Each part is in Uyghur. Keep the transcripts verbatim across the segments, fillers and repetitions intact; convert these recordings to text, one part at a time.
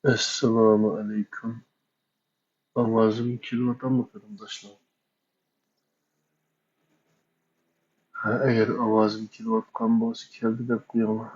ئەسسالامۇ ئەلەيكۇم. ئاۋازىم كېلىۋاتامدۇ، قېرىنداشلار؟ ھە، ئەگەر ئاۋازىم كېلىۋاتقان بولسا، كەلدى دەپ قويۇڭلار.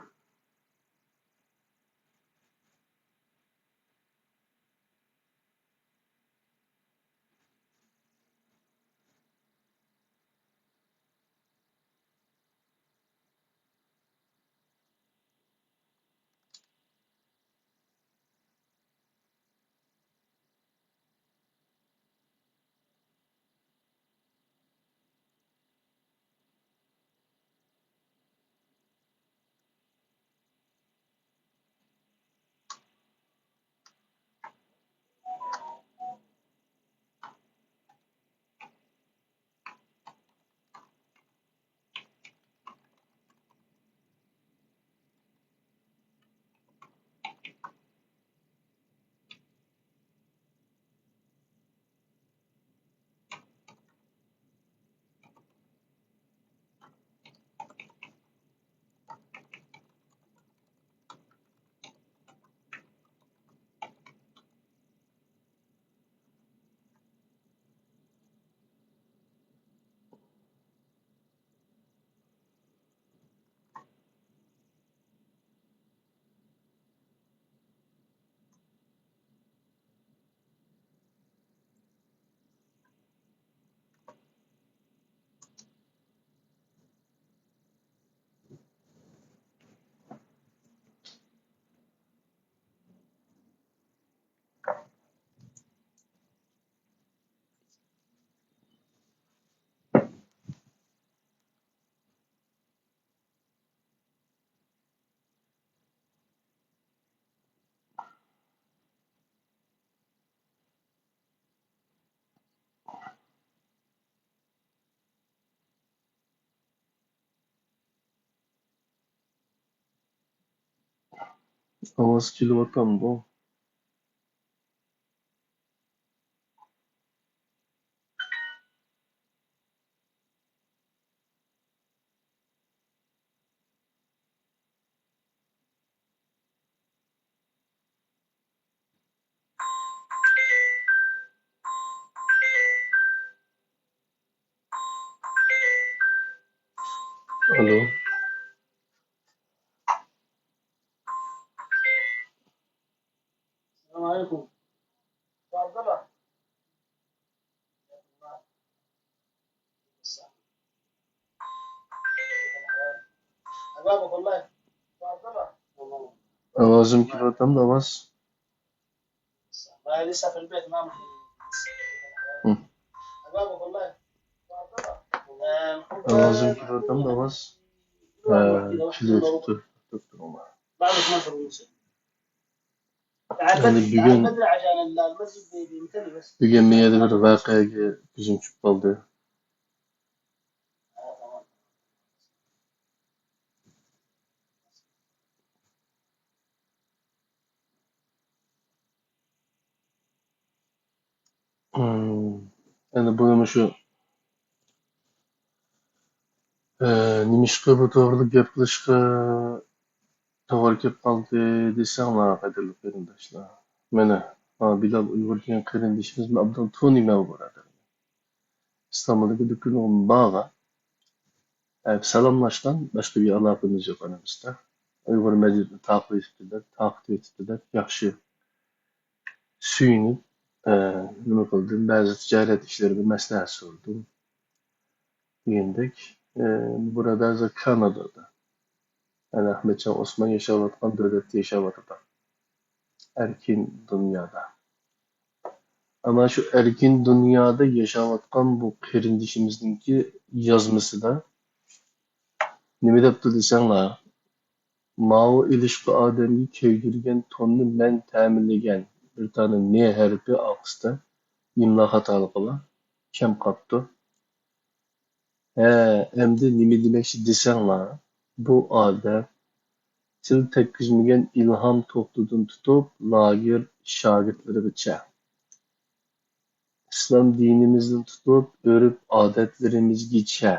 ئاۋاز كېلىۋاتامدۇ؟ ئالو. ئاۋازىم كېلىۋاتامدۇ، ئاۋاز؟ ھە. ئاۋازىم كېلىۋاتامدۇ، ئاۋاز؟ ھە، كېلىۋېتىپتۇ. توختاپ تۇرۇڭلار. يەنى بۈگۈن، بۈگۈن مەن يەنە بىر ۋەقەگە كۆزۈم چۈشۈپ قالدى. ئەمدى بۇ مۇشۇ، ئە، نېمىشقا بۇ توغرىلىق گەپ قىلىشقا توغرا كېلىپ قالدى دېسەڭلار، قەدىرلىك قېرىنداشلار. مانا، ھا، بىلال ئۇيغۇر دېگەن قېرىندىشىمىزنى ئابدال تونۇيمەن، بۇ بۇرادەر. ئىستانبۇلدىكى دۇكىنىغا بارغان. ئە، سالاملاشقان، باشقا بىر ئالاقىمىز يوق ئارىمىزدا. ئۇيغۇر مەدەنىيىتىنى تارقىتىۋېتىپتۇ دەپ، تارقىتىۋېتىپتۇ دەپ، ياخشى سۆيۈنۈپ، ئە، نېمە قىلدىم، بەزى تىجارەت ئىشلىرىدا مەسلىھەت سورىدىم دېگەندەك. ئە، بۇ بۇرادەر ھازىر كانادادا. يەنى ئەخمەتجان ئوسمان ياشاۋاتقان دۆلەتتە ياشاۋاتىدۇ. ئەركىن دۇنيادا. ئەمما شۇ ئەركىن دۇنيادا ياشاۋاتقان بۇ قېرىندىشىمىزنىڭكى يازمىسىدا نېمە دەپتۇ دېسەڭلار، ماۋۇ ئېلىشقا ئادەمگە كىيدۈرگەن توننى مەن تەمىنلىگەن، بىر دانە ن ھەرپى ئارقىسىدا ئىملا خاتالىقى بار، كەم قاپتۇ. ھە، ئەمدى نېمە دېمەكچى دېسەڭلار، بۇ ئادەم تىل تەگكۈزمىگەن ئىلھام توختىدىن تۇتۇپ، لاگېر شاگىرتلىرىغىچە، ئىسلام دىنىمىزدىن تۇتۇپ، ئۆرپ-ئادەتلىرىمىزگىچە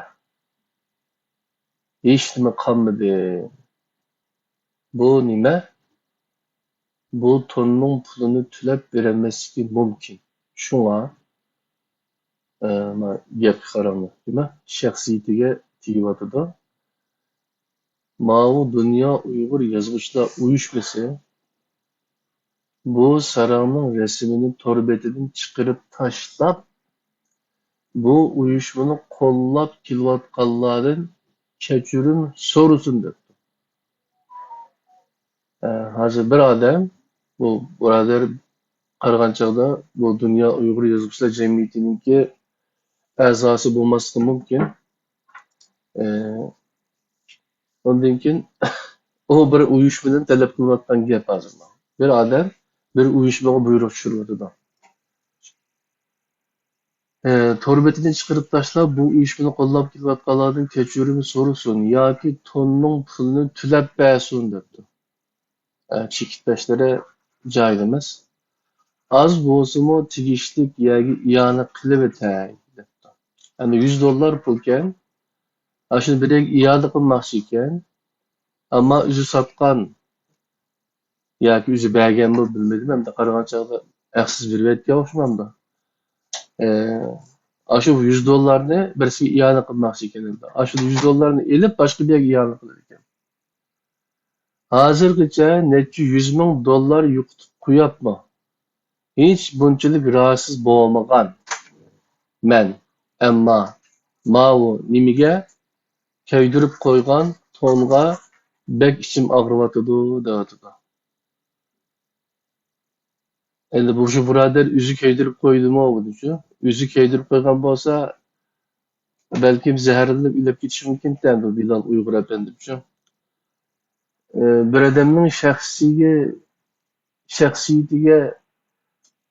ھېچنېمە قالمىدى. بۇ نېمە؟ بۇ توننىڭ پۇلىنى تۆلەپ بېرەلمەسلىكى مۇمكىن. شۇڭا، ئە، مانا گەپكە قاراڭلار، دېمەك، شەخسىيىتىگە تېگىۋاتىدۇ. ماۋۇ دۇنيا ئۇيغۇر يازغۇچىلار ئۇيۇشمىسى بۇ ساراڭنىڭ رەسىمىنى تور بېتىدىن چىقىرىپ تاشلاپ، بۇ ئۇيۇشمىنى قوللاپ كېلىۋاتقانلاردىن كەچۈرۈم سورىسۇن دەپتۇ. ئە، ھازىر بىر ئادەم، بۇ بۇرادەر قارىغان چاغدا بۇ دۇنيا ئۇيغۇر يازغۇچىلار جەمئىيىتىنىڭكى ئەزاسى بولماسلىقى مۇمكىن. ئە، ئۇندىن كېيىن ئۇ بىر ئۇيۇشمىدىن تەلەپ قىلىۋاتقان گەپ ھازىر. بىر ئادەم بىر ئۇيۇشمىغا بۇيرۇق چۈشۈرۈۋاتىدۇ. ئە، تور بېتىدىن چىقىرىپ تاشلاپ، بۇ ئۇيۇشمىنى قوللاپ كېلىۋاتقانلاردىن كەچۈرۈم سورىسۇن ياكى توننىڭ پۇلىنى تۆلەپ بەرسۇن دەپتۇ. ئە، چېكىتلەشلىرى جايىدا ئەمەس. ئاز بولسىمۇ تېگىشلىك يەرگە ئىئانە قىلىۋېتەي دەپتۇ. ئەمدى يۈز دوللار پۇلكەن، ئاشۇنى بىرەيگە ئىئانە قىلماقچى ئىكەن. ئەمما ئۆزى ساتقان ياكى ئۆزى بەرگەنمۇ بىلمىدىم، ئەمدى قارىغان چاغدا ھەقسىز بېرىۋەتكەن ئوخشىمامدۇ؟ ئە، ئاشۇ يۈز دوللارنى بىرسىگە ئىئانە قىلماقچى ئىكەن ئەمدى. ئاشۇ يۈز دوللارنى ئېلىپ، باشقا بىر يەرگە ئىئانە قىلىدىكەن. ھازىرغىچە نەچچە يۈز مىڭ دوللار يوقىتىپ قويۇپمۇ، ھېچ بۇنچىلىك راھەتسىز بولمىغان مەن. ئەمما ماۋۇ نېمىگە كۆيدۈرۈپ قويغان تونغا بەك ئىچىم ئاغرىۋاتىدۇ، دەۋاتىدۇ. ئەمدى بۇ شۇ بۇرادەر ئۆزى كۆيدۈرۈپ قويدىمۇ بۇنىچۇ؟ ئۆزى كۆيدۈرۈپ قويغان بولسا، بەلكىم زەھەرلىنىپ ئۆلۈپ كېتىشى مۇمكىنتى ئەمدى بىلال ئۇيغۇر ئەپەندىمچۇ. ئى، بىر ئادەمنىڭ شەخسىيگە، شەخسىيىتىگە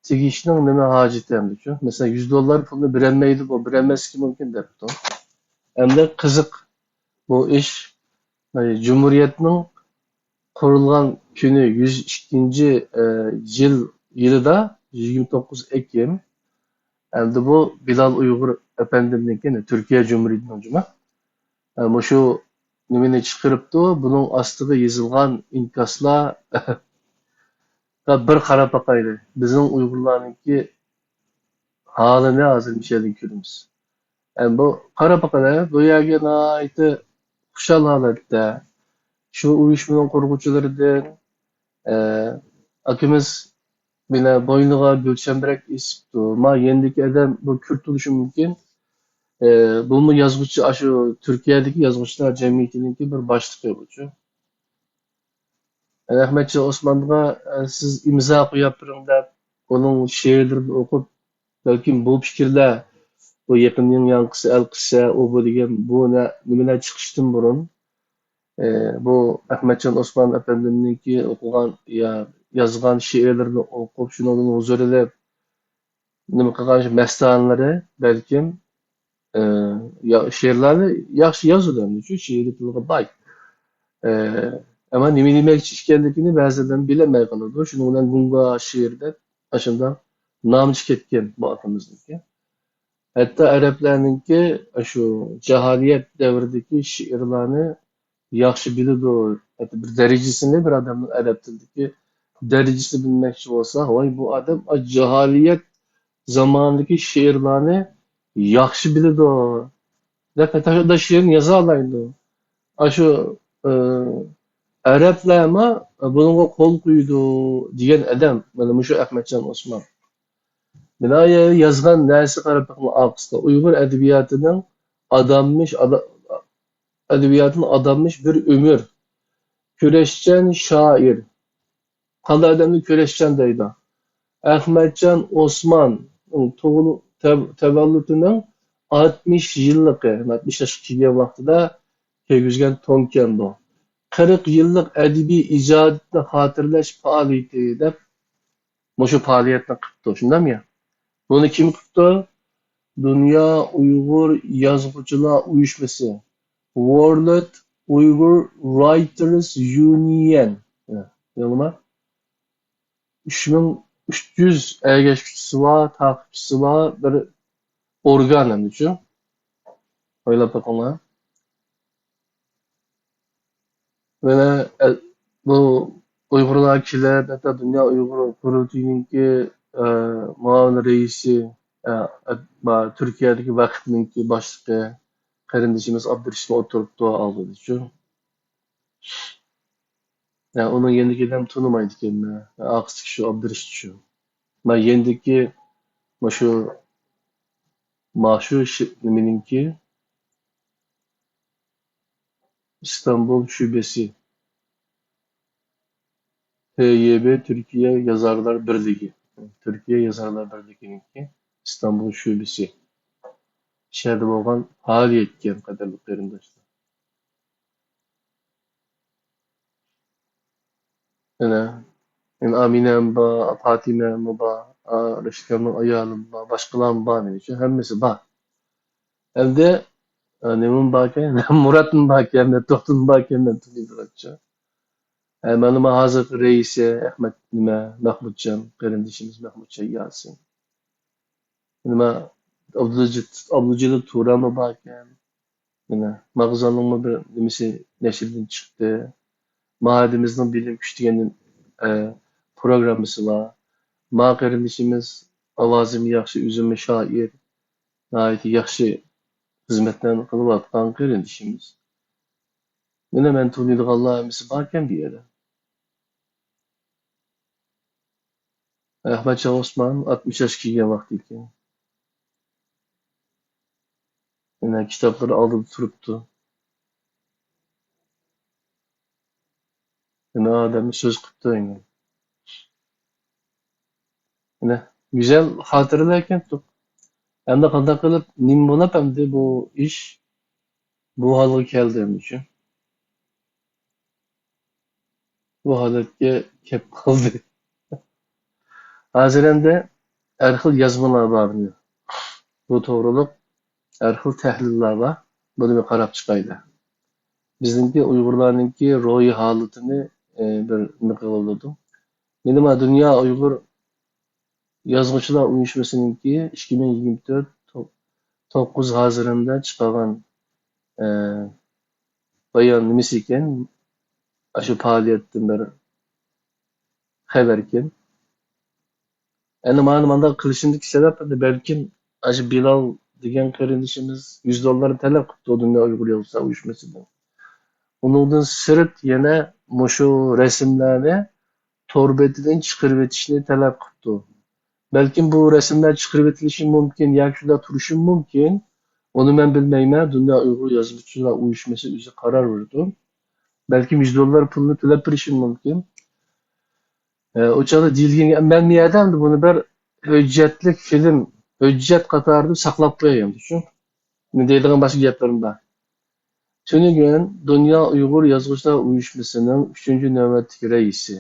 تېگىشنىڭ نېمە ھاجىتى ئەمدىچۇ؟ مەسىلەن، يۈز دوللار پۇلنى بېرەلمەيدۇ، بۇ بېرەلمەسلىكى مۇمكىن دەپتۇ. ئەمدى قىزىق بۇ ئىش. ئى، جۇمھۇرىيەتنىڭ قۇرۇلغان كۈنى يۈز ئىككىنچى، ئى، يىل، يىلىدا يىگىرمە توققۇز ئېكىم. ئەمدى بۇ بىلال ئۇيغۇر ئەپەندىمنىڭكى، تۈركىيە جۇمھۇرىيىتىنىڭ جۇمۇ. ئە، مۇشۇ نېمىنى چىقىرىپتۇ، بۇنىڭ ئاستىغا يېزىلغان ئىنكاسلار بىر قاراپ باقايلى. بىزنىڭ ئۇيغۇرلارنىڭكى ھالىنى ھازىر مۇشۇ يەردىن كۆرىمىز. ئە، بۇ قاراپ باقايلى، بۇ يەرگە ناھايىتى خۇشال ھالەتتە شۇ ئۇيۇشمىنىڭ قۇرغۇچىلىرىدىن، ئە، ئاكىمىز مانا بوينىغا گۈلچەمبىرەك ئېسىپتۇ. ما يېنىدىكى ئادەم بۇ كۈرت بولۇشى مۇمكىن. ئە، بۇمۇ يازغۇچى، ئاشۇ تۈركىيەدىكى يازغۇچىلار جەمئىيىتىنىڭكى بىر باشلىقى بۇچۇ. ئەخمەتجان ئوسمانغا، ئە، سىز ئىمزا قويۇپ بېرىڭ دەپ، ئۇنىڭ شېئىرلىرىنى ئوقۇپ، بەلكىم بۇ پىكىرلەر، بۇ يېقىننىڭ ياڭقىسى ئەلقىسە، ئۇ بۇ دېگەن بۇ نە-، نېمىلەر چىقىشتىن بۇرۇن، ئە، بۇ ئەخمەتجان ئوسمان ئەپەندىمنىڭكى ئوقۇغان يا يازغان شېئىرلىرىنى ئوقۇپ، شۇنىڭدىن ھۇزۇر ئېلىپ، نېمە قىلغان شۇ مەستانىلىرى بەلكىم، ئى، يا-، شېئىرلارنى ياخشى يازىدۇ، ئەمدى شۇ شېئىرىي تىلغا باي. ئى، ئەمما نېمە دېمەكچى ئىكەنلىكىنى بەزىلەر بىلەلمەي قالىدۇ. شۇنىڭ بىلەن گۇڭگا شېئىرى دەپ ئاشۇنداق نامى چىقىپ كەتكەن بۇ ئاكىمىزنىڭكى. ھەتتا ئەرەبلەرنىڭكى ئاشۇ جاھىلىيەت دەۋرىدىكى شېئىرلارنى ياخشى بىلىدۇ. ھەتتا بىر دەرىجىسىنى، بىر ئادەمنىڭ ئەرەب تىلىدىكى دەرىجىسىنى بىلمەكچى بولسا، ۋاي، بۇ ئادەم جاھىلىيەت زامانىدىكى شېئىرلارنى ياخشى بىلىدۇ دەپ، ھەتتا شۇنداق شېئىرنى يازالايدۇ. ئاشۇ، ئى، ئەرەبلەرمۇ بۇنىڭغا قول قويىدۇ دېگەن ئادەم، مانا مۇشۇ ئەخمەتجان ئوسمان. مانا يازغان نەرسە قاراپ بېقىڭ ئارقىسىدا. ئۇيغۇر ئەدەبىياتىنىڭ ئاداممىش، ئادا-، ئەدەبىياتىنى ئاداممىش بىر ئۆمۈر. كۈرەشچان شائىر. قانداق ئادەمنى كۈرەشچان دەيدۇ؟ ئەخمەتجان ئوسماننىڭ تۇغۇل-، تەv-، تەۋەللۇتىنىڭ ئاتمىش يىللىقى، ئاتمىش ياشقا كىرگەن ۋاقتىدا كىيگۈزگەن تونكەن بۇ. قىرىق يىللىق ئەدەبىي ئىجادىيەتنى خاتىرىلەش پائالىيىتى دەپ مۇشۇ پائالىيەتنى قىپتۇ، شۇنداقمۇ يا؟ بۇنى كىم قىپتۇ؟ دۇنيا ئۇيغۇر يازغۇچىلار ئۇيۇشمىسى، World Uyghur Writers Union. ياڭلىما؟ ئۈچ مىڭ ئۈچ يۈز ئەگەشكۈچىسى بار، تاقىپچىسى بار بىر ئورگان ئەمدىچۇ. ئويلاپ بېقىڭلار. مانا، ئە، بۇ ئۇيغۇرلار كېلىپ، ھەتتا دۇنيا ئۇيغۇر قۇرۇلتىيىنىڭكى، ئە، مۇئاۋىن رەئىسى، ئە، ئە، تۈركىيەدىكى ۋەقىپنىڭكى باشلىقى قېرىندىشىمىز ئابدۇرېشىت ئولتۇرۇپتۇ ئالدىدا شۇ. يا، ئۇنىڭ يېنىدىكى ئادەم تونۇمايدىكەن، ئارقىسىدىكى شۇ ئابدۇرېشىت شۇ. مانا يېنىدىكى مۇشۇ، ماشۇ شى-، نېمىنىڭكى ئىستانبۇل شۆبىسى. ت ي ب تۈركىيە يازارلار بىرلىكى. تۈركىيە يازارلار بىرلىكىنىڭكى ئىستانبۇل شۆبىسى. شەھەردە بولغان پائالىيەتكەن، قەدىرلىك قېرىنداشلار. يەنە، يەنە ئامىنەم بار، پاتىمەممۇ بار، ئا، رەشىدكامنىڭ ئايالىمۇ بار، باشقىلارمۇ بار، مېنىڭچە ھەممىسى بار. ئەمدى، ئا، نېمىمۇ باركەن؟ مۇراتمۇ باركەن، مەتلۇبمۇ باركەن، مەن تونۇيدىغانچە. ھە، مانا ما ھازىرقى رەئىسى ئەخمەت نېمە، مەخمۇتجان، قېرىندىشىمىز مەخمۇتجان ياسىن. نېمە، ئابدۇلجىت-، ئابدۇلجېلىل تۇرانمۇ باركەن. مانا، ماغزالنىڭمۇ بىر نېمىسى نەشردىن چىقتى. مائىدىمىزنىڭ بىلىم كۈچى دېگەن، ئە، پروگراممىسى بار. ما قېرىندىشىمىز ئاۋازىمۇ ياخشى، ئۆزىمۇ شائىر. ناھايىتى ياخشى خىزمەتلەرنى قىلىۋاتقان قېرىندىشىمىز. مانا مەن تونۇيدىغانلار ھەممىسى باركەن بۇ يەردە. ئەخمەتجان ئوسمان ئاتمىش ياشقا كىرگەن ۋاقتى ئىكەن. مانا كىتابلىرى ئالدىدا تۇرۇپتۇ. مانا ئادەمنى سۆز قىپتۇ ئەمدى. مانا گۈزەل خاتىرىلەر ئىكەن. ئەمدى قانداق قىلىپ، نېمە بولۇپ ئەمدى بۇ ئىش بۇ ھالغا كەلدى ئەمدى شۇ؟ بۇ ھالەتكە كەپ قالدى. ھازىر ئەمدى ھەر خىل يازمىلار بار. بۇ توغرۇلۇق ھەر خىل تەھلىللەر بار. بۇنى بىر قاراپ چىقايلى. بىزنىڭكى ئۇيغۇرلارنىڭكى روھىي ھالىتىنى، ئە، بىر نېمە قىلىۋالىدۇ. مېنىڭ دۇنيا ئۇيغۇر يازغۇچىلار ئۇيۇشمىسىنىڭكى ئىككى مىڭ يىگىرمە تۆت تو-، توققۇز ھازىراندا چىقارغان، ئە، بايان نېمىسى ئىكەن؟ ئاشۇ پائالىيەتتىن بىر خەۋەركەن. ئەنە مانا مانداق قىلىشىمدىكى سەۋەب، ئەنە بەلكىم ئاشۇ بىلال دېگەن قېرىندىشىمىز يۈز دوللار تەلەپ قىپتۇ دۇنيا ئۇيغۇر يازغۇچىلار ئۇيۇشمىسىدىن. ئۇنىڭدىن سىرت يەنە مۇشۇ رەسىملەرنى تور بېتىدىن چىقىرىۋېتىشنى تەلەپ قىپتۇ. بەلكىم بۇ رەسىملەر چىقىرىۋېتىلىشى مۇمكىن ياكى شۇنداق تۇرۇشى مۇمكىن. ئۇنى مەن بىلمەيمەن. دۇنيا ئۇيغۇر يازغۇچىلار ئۇيۇشمىسى ئۆزى قارار بېرىدۇ. بەلكىم يۈز دوللار پۇلنى تۆلەپ بېرىشى مۇمكىن. ئە، ئۇ چاغدا دېيىلگەن، مەن بۇ يەردە ئەمدى بۇنى بىر ھۆججەتلىك فىلىم، ھۆججەت قاتارىدا ساقلاپ قوياي ئەمدى شۇ. مەن دەيدىغان باشقا گەپلىرىم بار. تۈنۈگۈن دۇنيا ئۇيغۇر يازغۇچىلار ئۇيۇشمىسىنىڭ ئۈچىنچى نۆۋەتلىك رەئىسى،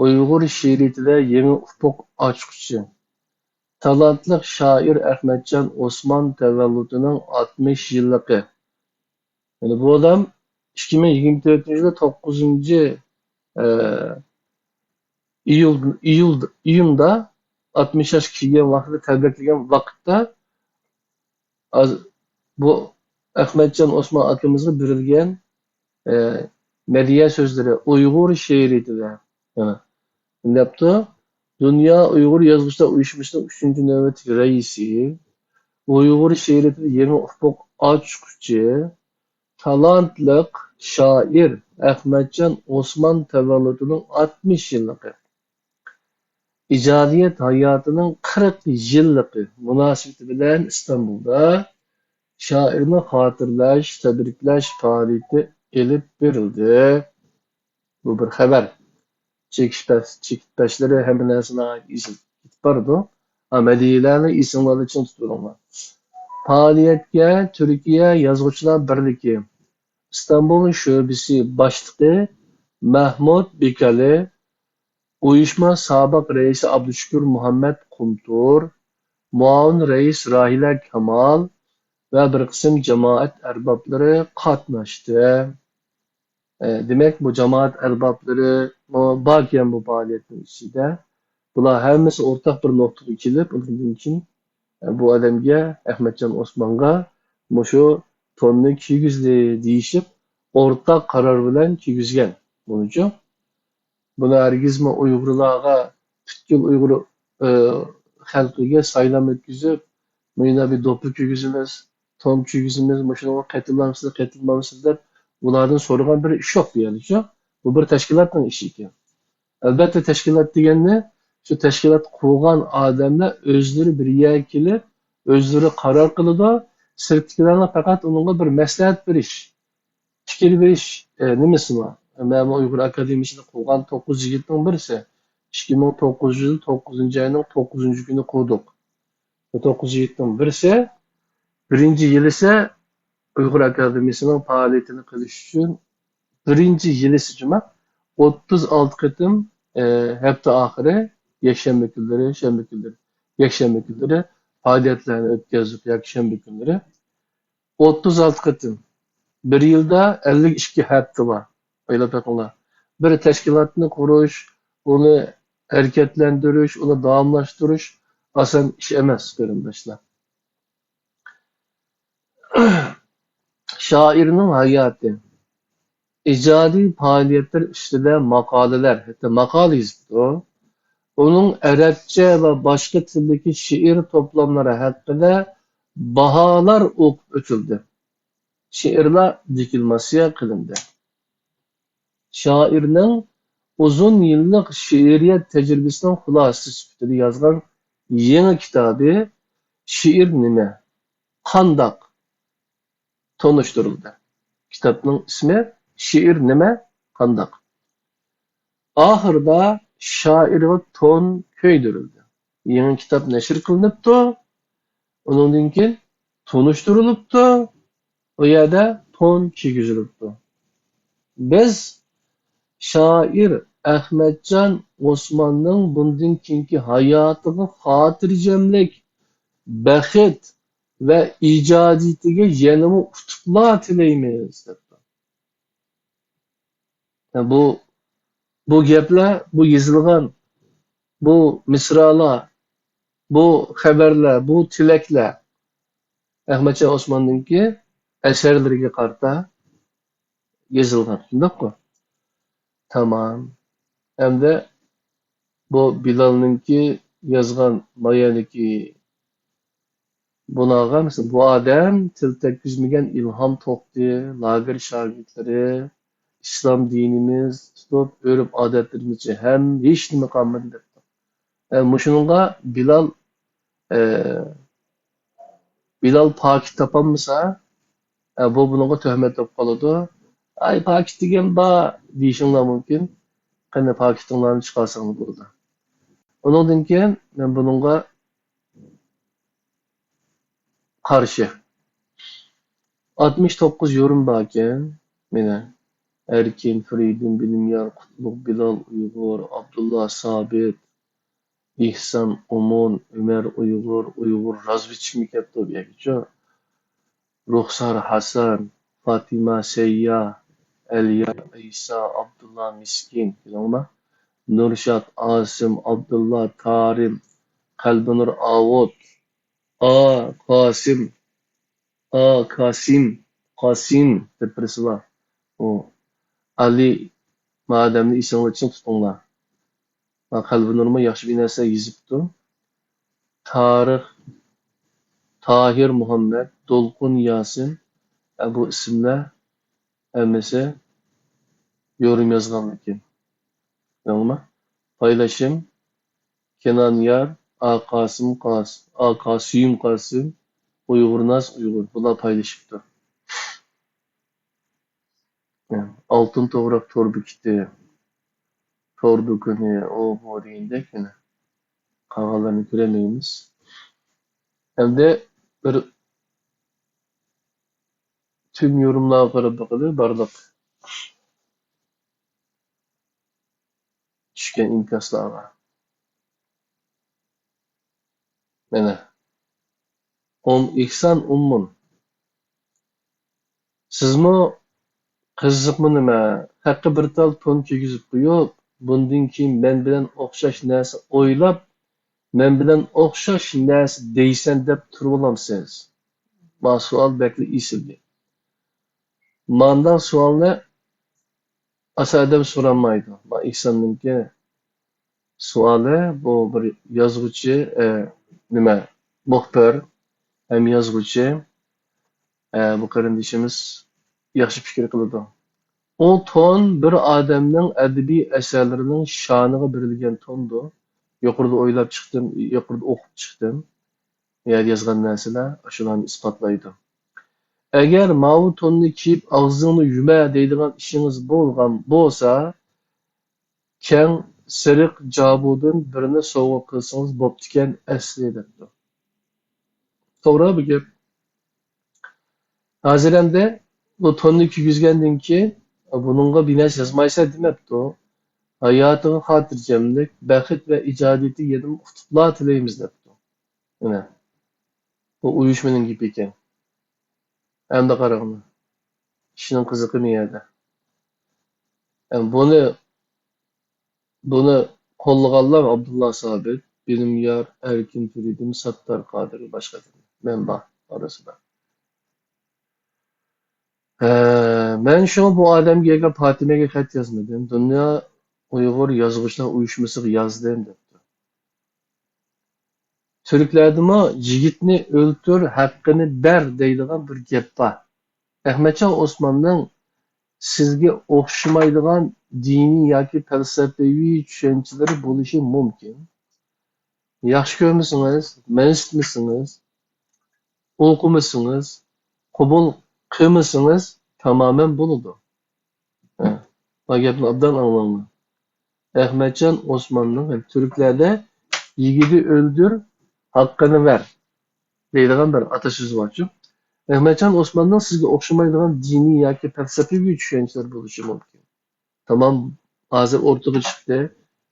ئۇيغۇر شېئىرىيىتىدە يېڭى ئۇپۇق ئاچقۇچى، تالانتلىق شائىر ئەخمەتجان ئوسمان تەۋەللۇتىنىڭ ئاتمىش يىللىقى. يەنى بۇ ئادەم ئىككى مىڭ يىگىرمە تۆتىنچى يىلى توققۇزىنچى، ئە، ئىيۇل، ئىيۇل، ئىيۇندا ئاتمىش ياشقا كىرگەن ۋاقتىدا، تەبرىكلىگەن ۋاقىتتا، ئاز-، بۇ ئەخمەتجان ئوسمان ئاكىمىزغا بېرىلگەن، ئە، مەدھىيە سۆزلىرى ئۇيغۇر شېئىرىيىتىدە، يەنە دەپتۇ، دۇنيا ئۇيغۇر يازغۇچىلار ئۇيۇشمىسىنىڭ ئۈچىنچى نۆۋەتلىك رەئىسى، ئۇيغۇر شېئىرىيىتىدە يېڭى ئۇپۇق ئاچقۇچى، تالانتلىق شائىر ئەخمەتجان ئوسمان تەۋەللۇتىنىڭ ئاتمىش يىللىقى، ئىجادىيەت ھاياتىنىڭ قىرىق يىللىقى مۇناسىۋىتى بىلەن ئىستانبۇلدا شائىرنى خاتىرىلەش، تەبرىكلەش پائالىيىتى ئېلىپ بېرىلدى. بۇ بىر خەۋەر. چېكىت پەش-، چېكىت پەشلىرى ھەممە نەرسە ناھايىتى ئېسىل كېتىپ بارىدۇ. ھا، مەدھىيەلەرنى ئېسىڭلاردا چىڭ تۇتۇۋېلىڭلار. پائالىيەتكە تۈركىيە يازغۇچىلار بىرلىكى ئىستانبۇل شۆبىسى باشلىقى مەھمۇد بىكالى، ئۇيۇشما سابىق رەئىسى ئابدۇشۈكۈر مۇھەممەد قۇمتۇر، مۇئاۋىن رەئىس راھىلە كامال ۋە بىر قىسىم جامائەت ئەربابلىرى قاتناشتى. ئە، دېمەك، بۇ جامائەت ئەربابلىرىمۇ باركەن بۇ پائالىيەتنىڭ ئىچىدە. بۇلار ھەممىسى ئورتاق بىر نۇقتىغا كېلىپ، ئۇنىڭدىن كېيىن، ئە، بۇ ئادەمگە، ئەخمەتجان ئوسمانغا مۇشۇ توننى كىيگۈزدى دېيىشىپ، ئورتاق قارار بىلەن كىيگۈزگەن. بۇنىچۇ؟ بۇنى ھەرگىزمۇ ئۇيغۇرلارغا، پۈتكۈل ئۇيغۇر، ئى، خەلقىگە سايلام ئۆتكۈزۈپ، مۇنداق بىر دوپپا كىيگۈزىمىز، تون كىيگۈزىمىز، مۇشۇنىڭغا قېتىلامسىز، قېتىلمامسىز دەپ ئۇلاردىن سورىغان بىر ئىش يوق بۇ يەردە، شۇ. بۇ بىر تەشكىلاتنىڭ ئىشى ئىكەن. ئەلبەتتە، تەشكىلات دېگەننى شۇ تەشكىلات قۇرغان ئادەملەر ئۆزلىرى بىر يەرگە كېلىپ، ئۆزلىرى قارار قىلىدۇ. سىرتتىكىلەرنىڭ پەقەت ئۇنىڭغا بىر مەسلىھەت بېرىش، پىكىر بېرىش، ئە، نېمىسى بار؟ مەن ئۇيغۇر ئاكادېمىيىسىنى قۇرغان توققۇز يىگىتنىڭ بىرسى. ئىككى مىڭ توققۇزىنچى يىل توققۇزىنچى ئاينىڭ توققۇزىنچى كۈنى قۇردۇق. بۇ توققۇز يىگىتنىڭ بىرسى، بىرىنچى يىلىسى ئۇيغۇر ئاكادېمىيىسىنىڭ پائالىيىتىنى قىلىش ئۈچۈن بىرىنچى يىلىسى جۇما ئوتتۇز ئالتە قېتىم، ئە، ھەپتە ئاخىرى يەكشەنبە كۈنلىرى، شەنبە كۈنلىرى، يەكشەنبە كۈنلىرى پائالىيەتلەرنى ئۆتكۈزدۇق، ياكى شەنبە كۈنلىرى. ئوتتۇز ئالتە قېتىم. بىر يىلدا ئەللىك ئىككى ھەپتە بار. ئويلاپ بېقىڭلار. بىر تەشكىلاتنى قۇرۇش، ئۇنى ھەرىكەتلەندۈرۈش، ئۇنى داۋاملاشتۇرۇش ئاسان ئىش ئەمەس، قېرىنداشلار. شائىرنىڭ ھاياتى، ئىجادىي پائالىيەتلىرى ئۈستىدە ماقالىلەر، ھەتتا ماقالە يېزىپتۇ. ئۇنىڭ ئەرەبچە ۋە باشقا تىلدىكى شېئىر توپلاملىرى ھەققىدە باھالار ئوقۇپ ئۆتۈلدى. شېئىرلار دېكلاماتسىيە قىلىندى. شائىرنىڭ ئۇزۇن يىللىق شېئىرىيەت تەجرىبىسىنىڭ خۇلاسىسى سۈپىتىدە يازغان يېڭى كىتابى شېئىر نېمە؟ قانداق؟ تونۇشتۇرۇلدى. كىتابنىڭ ئىسمى شېئىر نېمە؟ قانداق؟ ئاخىرىدا شائىرغا تون كۆيدۈرۈلدى. يېڭى كىتاب نەشر قىلىنىپتۇ. ئۇنىڭدىن كېيىن تونۇشتۇرۇلۇپتۇ. ئۇ يەردە تون كىيگۈزۈلۈپتۇ. بىز شائىر ئەخمەتجان ئوسماننىڭ بۇندىن كېيىنكى ھاياتىغا خاتىرجەملىك، بەخت ۋە ئىجادىيىتىگە يەنىمۇ ئۇتۇقلار تىلەيمىز، دەپتۇ. بۇ، بۇ گەپلەر، بۇ يېزىلغان، بۇ مىسرالار، بۇ خەۋەرلەر، بۇ تىلەكلەر ئەخمەتجان ئوسماننىڭكى ئەسەرلىرىگە قارىتا يېزىلغان، شۇنداققۇ؟ تامام. ئەمدى بۇ بىلالنىڭكى يازغان مايەنىكى بۇلارغا، مەسىلەن، بۇ ئادەم تىل تەگكۈزمىگەن ئىلھام توختى، لاگېر شاگىرتلىرى، ئىسلام دىنىمىز، تۇتۇپ ئۆرپ-ئادەتلىرىمىزچە ھەم ھېچنېمە قالمىدى دەپتۇ. ئە، مۇشۇنىڭغا بىلال، ئە، بىلال پاكىت تاپالمىسا، ئە، بۇ بۇنىڭغا تۆھمەت بولۇپ قالىدۇ. ئاي، پاكىت دېگەن بار دېيىشىڭلار مۇمكىن. قېنى، پاكىتىڭلارنى چىقارساڭلار بولىدۇ. ئۇنىڭدىن كېيىن مەن بۇنىڭغا قارشى. ئاتمىش توققۇز يورۇم باركەن مېنىڭ. ئەركىن، فېرىدۇن، بىلىميار، قۇتلۇق، بىلال ئۇيغۇر، ئابدۇللا سابىت، ئېھسان ئومۇن، ئۆمەر ئۇيغۇر، ئۇيغۇر رازۋېدچىكمۇ كەپتۇ بۇ يەرگىچۇ. رۇخسار ھەسەن، فاتىمە سەييا، ئەلىيار ئەيسا، ئابدۇللا مىسكىن، كۆردۈڭلارمۇ؟ نۇرشات، ئاسىم، ئابدۇللا، تارىم، قەلبىنۇر ئاۋۇت، ئا قاسىم، ئا قاسىم، قاسىم دەپ بىرسى بار. ئۇ ئالى، ما ئادەمنى ئېسىڭلارچە تۇتۇڭلار. ما قەلبىنۇرمۇ ياخشى بىر نەرسە يېزىپتۇ. تارىخ، تاھىر مۇھەممەد، دولقۇن ياسىن، ئە، بۇ ئىسىملەر ھەممىسى يورۇم يازغانمىكىن؟ دەڭما؟ پايلىشىم، كېنان يار، ئا قاسىم قاسىم، ئا قاسىم قاسىم، ئۇيغۇرناز ئۇيغۇر، بۇلار پايلىشىپتۇ. ئالتۇن توغراق تور بېكىتى، تور دۇكىنى، ئۇ بۇ دېگەندەك يەنە قالغانلارنى كۆرەلمەيمىز. ئەمدى بىر تۈن يورۇملارغا قاراپ بېقىلى، بارلىق چۈشكەن ئىنكاسلارغا. مانا. ئوم ئېھسان ئوممۇن. سىزمۇ قىزىقمۇ نېمە؟ خەققە بىر تال تون كىيگۈزۈپ قويۇپ، بۇندىن كېيىن مەن بىلەن ئوخشاش نەرسە ئويلاپ، مەن بىلەن ئوخشاش نەرسە دەيسەن دەپ تۇرۇۋالامسىز؟ ما سوئال بەكلا ئېسىلدى. مانداق سوئالنى ئاساسەن ئادەم سورالمايدۇ. ما ئېھساننىڭكى سوئالى، بۇ بىر يازغۇچى، ئە، نېمە، مۇخبىر ھەم يازغۇچى، ئە، بۇ قېرىندىشىمىز ياخشى پىكىر قىلىدۇ. ئۇ تون بىر ئادەمنىڭ ئەدەبىي ئەسەرلىرىنىڭ شانىغا بېرىلگەن توندۇر. يۇقىرىدا ئويلاپ چىقتىم، يۇقىرىدا ئوقۇپ چىقتىم. يەردە يازغان نەرسىلەر ئاشۇلارنى ئىسپاتلايدۇ. ئەگەر ماۋۇ توننى كىيىپ ئاغزىڭنى يۇمە دەيدىغان ئىشىڭىز بولغان بولسا، كەڭ سېرىق جابۇدىن بىرنى سوۋغا قىلسىڭىز بوپتىكەن ئەسلى، دەپتۇ. توغرا بۇ گەپ. ھازىر ئەمدى بۇ توننى كىيگۈزگەندىن كېيىن، بۇنىڭغا بىر نەرسە يازمايسەن دېمەپتۇ. ھاياتىغا خاتىرجەملىك، بەخت ۋە ئىجادىيىتى يەنىمۇ ئۇتۇقلار تىلەيمىز، دەپتۇ. مانا، بۇ ئۇيۇشمىنىڭ گېپى ئىكەن. ئەمدى قاراڭلار. ئىشنىڭ قىزىقى نېمە يەردە؟ ئەم، بۇنى، بۇنى قوللىغانلار ئابدۇللا سابىت، بىلىم يار، ئەركىن فېرىدۇن، ساتتار قادىر، باشقا مەن بار ئارىسىدا. ھە، مەن شۇڭا بۇ ئادەمگە ياكى پاتىمەگە خەت يازمىدىم. دۇنيا ئۇيغۇر يازغۇچىلار ئۇيۇشمىسىغا يازدىم، دەپتۇ. تۈركلەردىمۇ «يىگىتنى ئۆلتۈر، ھەققىنى بەر» دەيدىغان بىر گەپ بار. ئەخمەتجان ئوسماننىڭ سىزگە ئوخشىمايدىغان دىنىي ياكى پەلسەپىۋى چۈشەنچىلىرى بولۇشى مۇمكىن. ياخشى كۆرمىسىڭىز، مەنسىتمىسىڭىز، ئوقۇمىسىڭىز، قوبۇل قىلمىسىڭىز تامامەن بولىدۇ. ھە، بۇ گەپنى ئوبدان ئاڭلاڭلار. ئەخمەتجان ئوسماننىڭ، يەنى تۈركلەردە «يىگىتنى ئۆلتۈر، ھەققىنى بەر» دەيدىغان بىر ئاتىسۆزى بارچۇ. ئەخمەتجان ئوسماننىڭ سىزگە ئوخشىمايدىغان دىنىي ياكى پەلسەپىۋى چۈشەنچىلىرى بولۇشى مۇمكىن. تامام، ھازىر ئوتتۇرىغا چىقتى.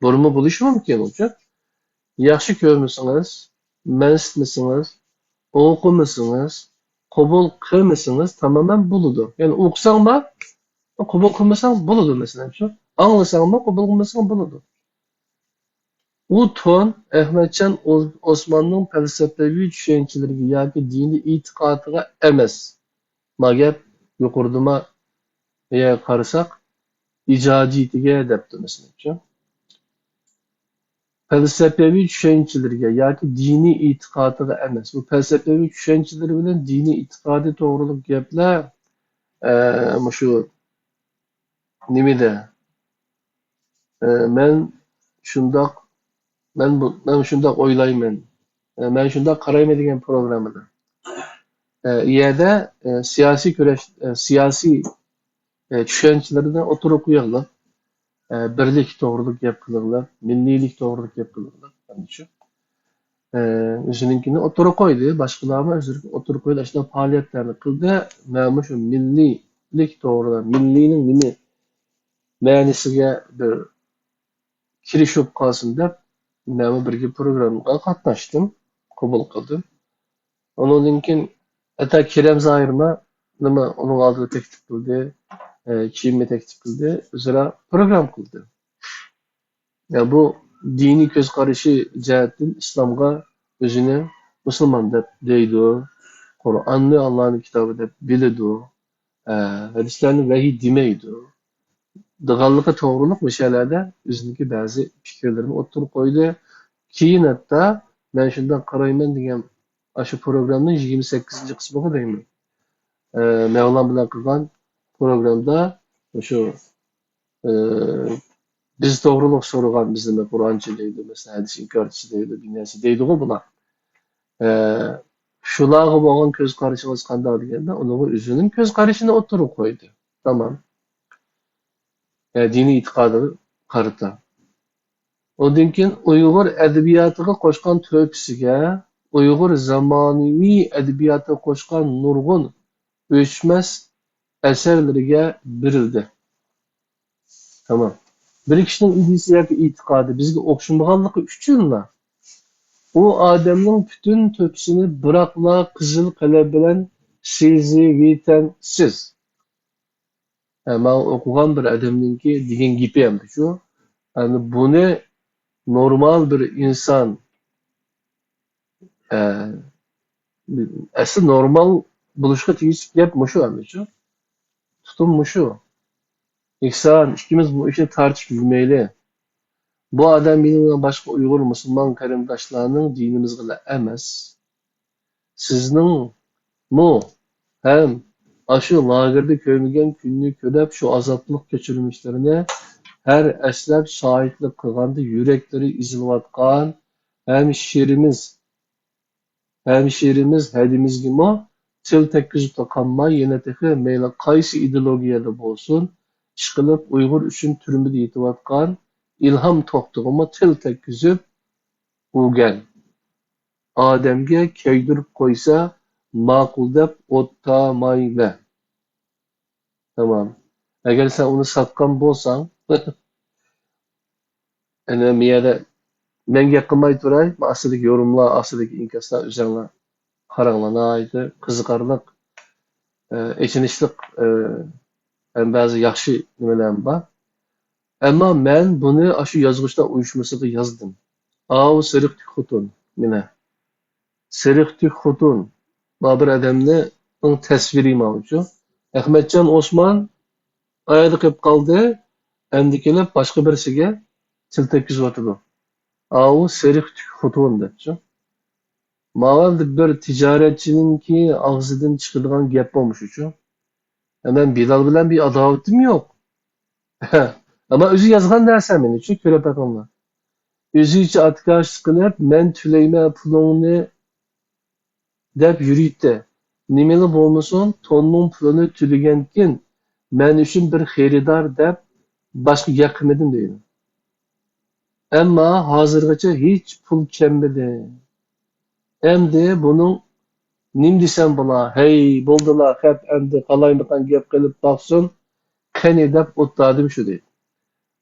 بۇرۇنمۇ بولۇشى مۇمكىن ئۇچۇ. ياخشى كۆرمىسىڭىز، مەنسىتمىسىڭىز، ئوقۇمىسىڭىز، قوبۇل قىلمىسىڭىز تامامەن بولىدۇ. يەنى ئوقۇساڭ بار، قوبۇل قىلمىساڭ بولىدۇ، مەسىلەن شۇ. ئاڭلىساڭمۇ، قوبۇل قىلمىساڭ بولىدۇ. ئۇ تون ئەخمەتجان ئوز-، ئوسماننىڭ پەلسەپىۋى چۈشەنچىلىرىگە ياكى دىنىي ئېتىقادىغا ئەمەس. ما گەپ يۇقىرىدىما يە قارىساق، ئىجادىيىتىگە دەپتۇ، مەسىلەن شۇ. پەلسەپىۋى چۈشەنچىلىرىگە ياكى دىنىي ئېتىقادىغا ئەمەس. بۇ پەلسەپىۋى چۈشەنچىلىرى بىلەن دىنىي ئېتىقادى توغرۇلۇق گەپلەر، ئە، مۇشۇ نېمىدە؟ ئە، مەن شۇنداق، مەن بۇ، مەن شۇنداق ئويلايمەن، ئە، مەن شۇنداق قارايمەن دېگەن پروگراممىدا. ئە، ئۇ يەردە، ئە، سىياسىي كۈرەش، ئە، سىياسىي، ئە، چۈشەنچىلىرىنى ئوتتۇرىغا قويۇۋېلىپ، ئە، بىرلىك توغرىلىق گەپ قىلىۋېلىپ، مىللىيلىك توغرىلىق گەپ قىلىۋېلىپ، ئەمدى شۇ. ئە، ئۆزىنىڭكىنى ئوتتۇرىغا قويدى، باشقىلارمۇ ئۆزلىرىنىڭ ئوتتۇرىغا قويدى. ئاشۇنداق پائالىيەتلەرنى قىلدى. مەنمۇ شۇ مىللىيلىك توغرىدا، مىللىينىڭ نېمە مەنىسىگە بىر كىرىشىپ قالسۇن دەپ، مەنمۇ بىرگە پروگراممىغا قاتناشتىم، قوبۇل قىلدىم. ئۇنىڭدىن كېيىن ھەتتا كېرەم زاھىرمۇ نېمە ئۇنىڭ ئالدىدا تەكلىپ قىلدى، ئە، كېيىنمۇ تەكلىپ قىلدى، ئۆزئارا پروگرامما قىلدى. يا، بۇ دىنىي كۆز قارىشى جەھەتتىن ئىسلامغا ئۆزىنى مۇسۇلمان دەپ دەيدۇ، قۇرئاننى ئاللانىڭ كىتابى دەپ بىلىدۇ، ئە، ھەدىسلەرنى ۋەھىي دېمەيدۇ دېگەنلىكى توغرۇلۇق مەسىلىلەردە ئۆزىنىڭكى بەزى پىكىرلىرىنى ئوتتۇرىغا قويدى. كېيىن ھەتتا مەن شۇنداق قارايمەن دېگەن ئاشۇ پروگراممىنىڭ يىگىرمە سەككىزىنچى قىسمىغا دەيمەن. ئە، مەۋلان بىلەن قىلغان پروگرامدا شۇ، ئە، بىز توغرۇلۇق سورىغان، بىز نېمە قۇرئانچى دەيدۇ، مەسىلەن، ھەدىس ئىنكارچىسى دەيدۇ، بىر نەرسە دەيدىغۇ بۇلار. ئە، شۇلارغا بولغان كۆز قارىشىڭىز قانداق دېگەندە، ئۇنىڭغا ئۆزىنىڭ كۆز قارىشىنى ئوتتۇرىغا قويدى. تامام. ئە، دىنىي ئېتىقادىغا قارىتا. ئۇندىن كېيىن ئۇيغۇر ئەدەبىياتىغا قوشقان تۆھپىسىگە، ئۇيغۇر زامانىۋى ئەدەبىياتىغا قوشقان نۇرغۇن ئۆچمەس ئەسەرلىرىگە بېرىلدى. تامام. بىر كىشىنىڭ ئىدىيىسى ياكى ئېتىقادى بىزگە ئوخشىمىغانلىقى ئۈچۈنلا، ئۇ ئادەمنىڭ پۈتۈن تۆھپىسىنى بىراقلا قىزىل قەلەم بىلەن سىزىۋېتەمسىز. ھە، ماڭا ئوقۇغان بىر ئادەمنىڭكى دېگەن گېپى ئەمدى شۇ. ئەمدى بۇنى نورمال بىر ئىنسان، ئە، ئەسلى نورمال بولۇشقا تېگىشلىك گەپ مۇشۇ ئەمدى شۇ. تۇتۇم مۇشۇ. ئېھسان، ئىككىمىز بۇ ئىشنى تارتىشىپ يۈرمەيلى. بۇ ئادەم مېنىڭ بىلەن باشقا ئۇيغۇر مۇسۇلمان قېرىنداشلارنىڭ دىنىمىزغىلا ئەمەس، سىزنىڭمۇ ھەم ئاشۇ لاگېردا كۆرمىگەن كۈننى كۆرۈپ، شۇ ئازابلىق كەچۈرمىشلىرىنى ھەر ئەسلەپ شاھىتلىق قىلغاندا يۈرەكلىرى ئېزىلىۋاتقان ھەمشىرىمىز ھەمشىرىمىز ھەدىمىزگىمۇ تىل تەگكۈزۈپلا قالماي، يەنە تېخى مەيلى قايسى ئىدېئولوگىيەدە بولسۇن، ئىشقىلىپ ئۇيغۇر ئۈچۈن تۈرمىدە يېتىۋاتقان ئىلھام توختىغىمۇ تىل تەگكۈزۈپ، ئۇ گەن ئادەمگە كۆيدۈرۈپ قويسا ماقۇل دەپ ئوتتامايمەن. تامام. ئەگەر سەن ئۇنى ساتقان بولساڭ، ئەنە مىيەدە مەن گەپ قىلماي تۇراي، مانا ئاستىدىكى يورۇملار، ئاستىدىكى ئىنكاسلار ئۆزەڭلار قاراڭلار، ناھايىتى قىزىقارلىق، ئە، ئېچىنىشلىق، ئە، ھەم بەزى ياخشى نېمىلەرمۇ بار. ئەمما مەن بۇنى ئاشۇ يازغۇچىلار ئۇيۇشمىسىغا يازدىم. ئاۋۇ سېرىق تۈك خوتۇن، مېنى. سېرىق تۈك خوتۇن، بۇ بىر ئادەمنىڭ تەسۋىرى ماۋۇچۇ. ئەخمەتجان ئوسمان ئاياغدا قېلىپ قالدى، ئەمدى كېلىپ باشقا بىرسىگە تىل تەگكۈزۈۋاتىدۇ. ئاۋۇ سېرىق تۈك خوتۇن دەپچۇ. ماۋۇ بىر تىجارەتچىنىڭكى ئاغزىدىن چىقىدىغان گەپ بولمىشىچۇ. مەن بىلال بىلەن بىر ئاداۋىتىم يوق. ئەمما ئۆزى يازغان نەرسە مېنىڭچۇ، كۆرۈپ بېقىڭلار. ئۆزىچە ئاتكاش قىلىپ، مەن تۆلەيمەن پۇلۇڭنى دەپ يۈرۈيتتى. نېمىلا بولمىسۇن، توننىڭ پۇلىنى تۆلىگەنكىن، مەن ئۈچۈن بىر خېرىدار دەپ باشقا گەپ قىلمىدىم دەيدۇ. ئەمما ھازىرغىچە ھېچ پۇل كەلمىدى. ئەمدى بۇنىڭ نېمە دېسەم بولا؟ ھەي، بولدىلا، خەپ ئەمدى قالايمىقان گەپ قىلىپ باقسۇن، قېنى دەپ ئوتتادىم شۇ دەيدۇ.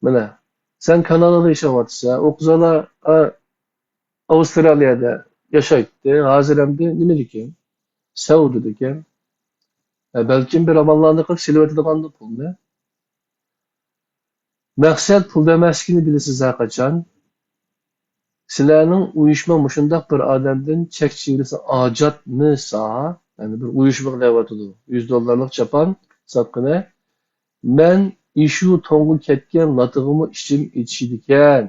مانا، سەن كانادادا ياشاۋاتىسەن، ئۇ قىزالا، ئا، ئاۋسترالىيەدە ياشايتتى. ھازىر ئەمدى نېمىدىكىن؟ سەئۇدىدىكەن. ھە، بەلكىم بىر ئاماللارنى قىلىپ سېلىۋېتىدىغاندۇ پۇلنى. مەقسەت پۇلدا ئەمەسلىكىنى بىلىسىز ھەرقاچان. سىلەرنىڭ ئۇيۇشما مۇشۇنداق بىر ئادەمدىن چەك چېگرىسى ئاجاتمىسا، يەنى بىر ئۇيۇشمىغا دەۋاتىدۇ، يۈز دوللارلىق چاپان ساتقىنى، مەن ئىشۇ توڭغا كەتكەن لاتىغىمۇ ئىچىم ئېچىشىدىكەن.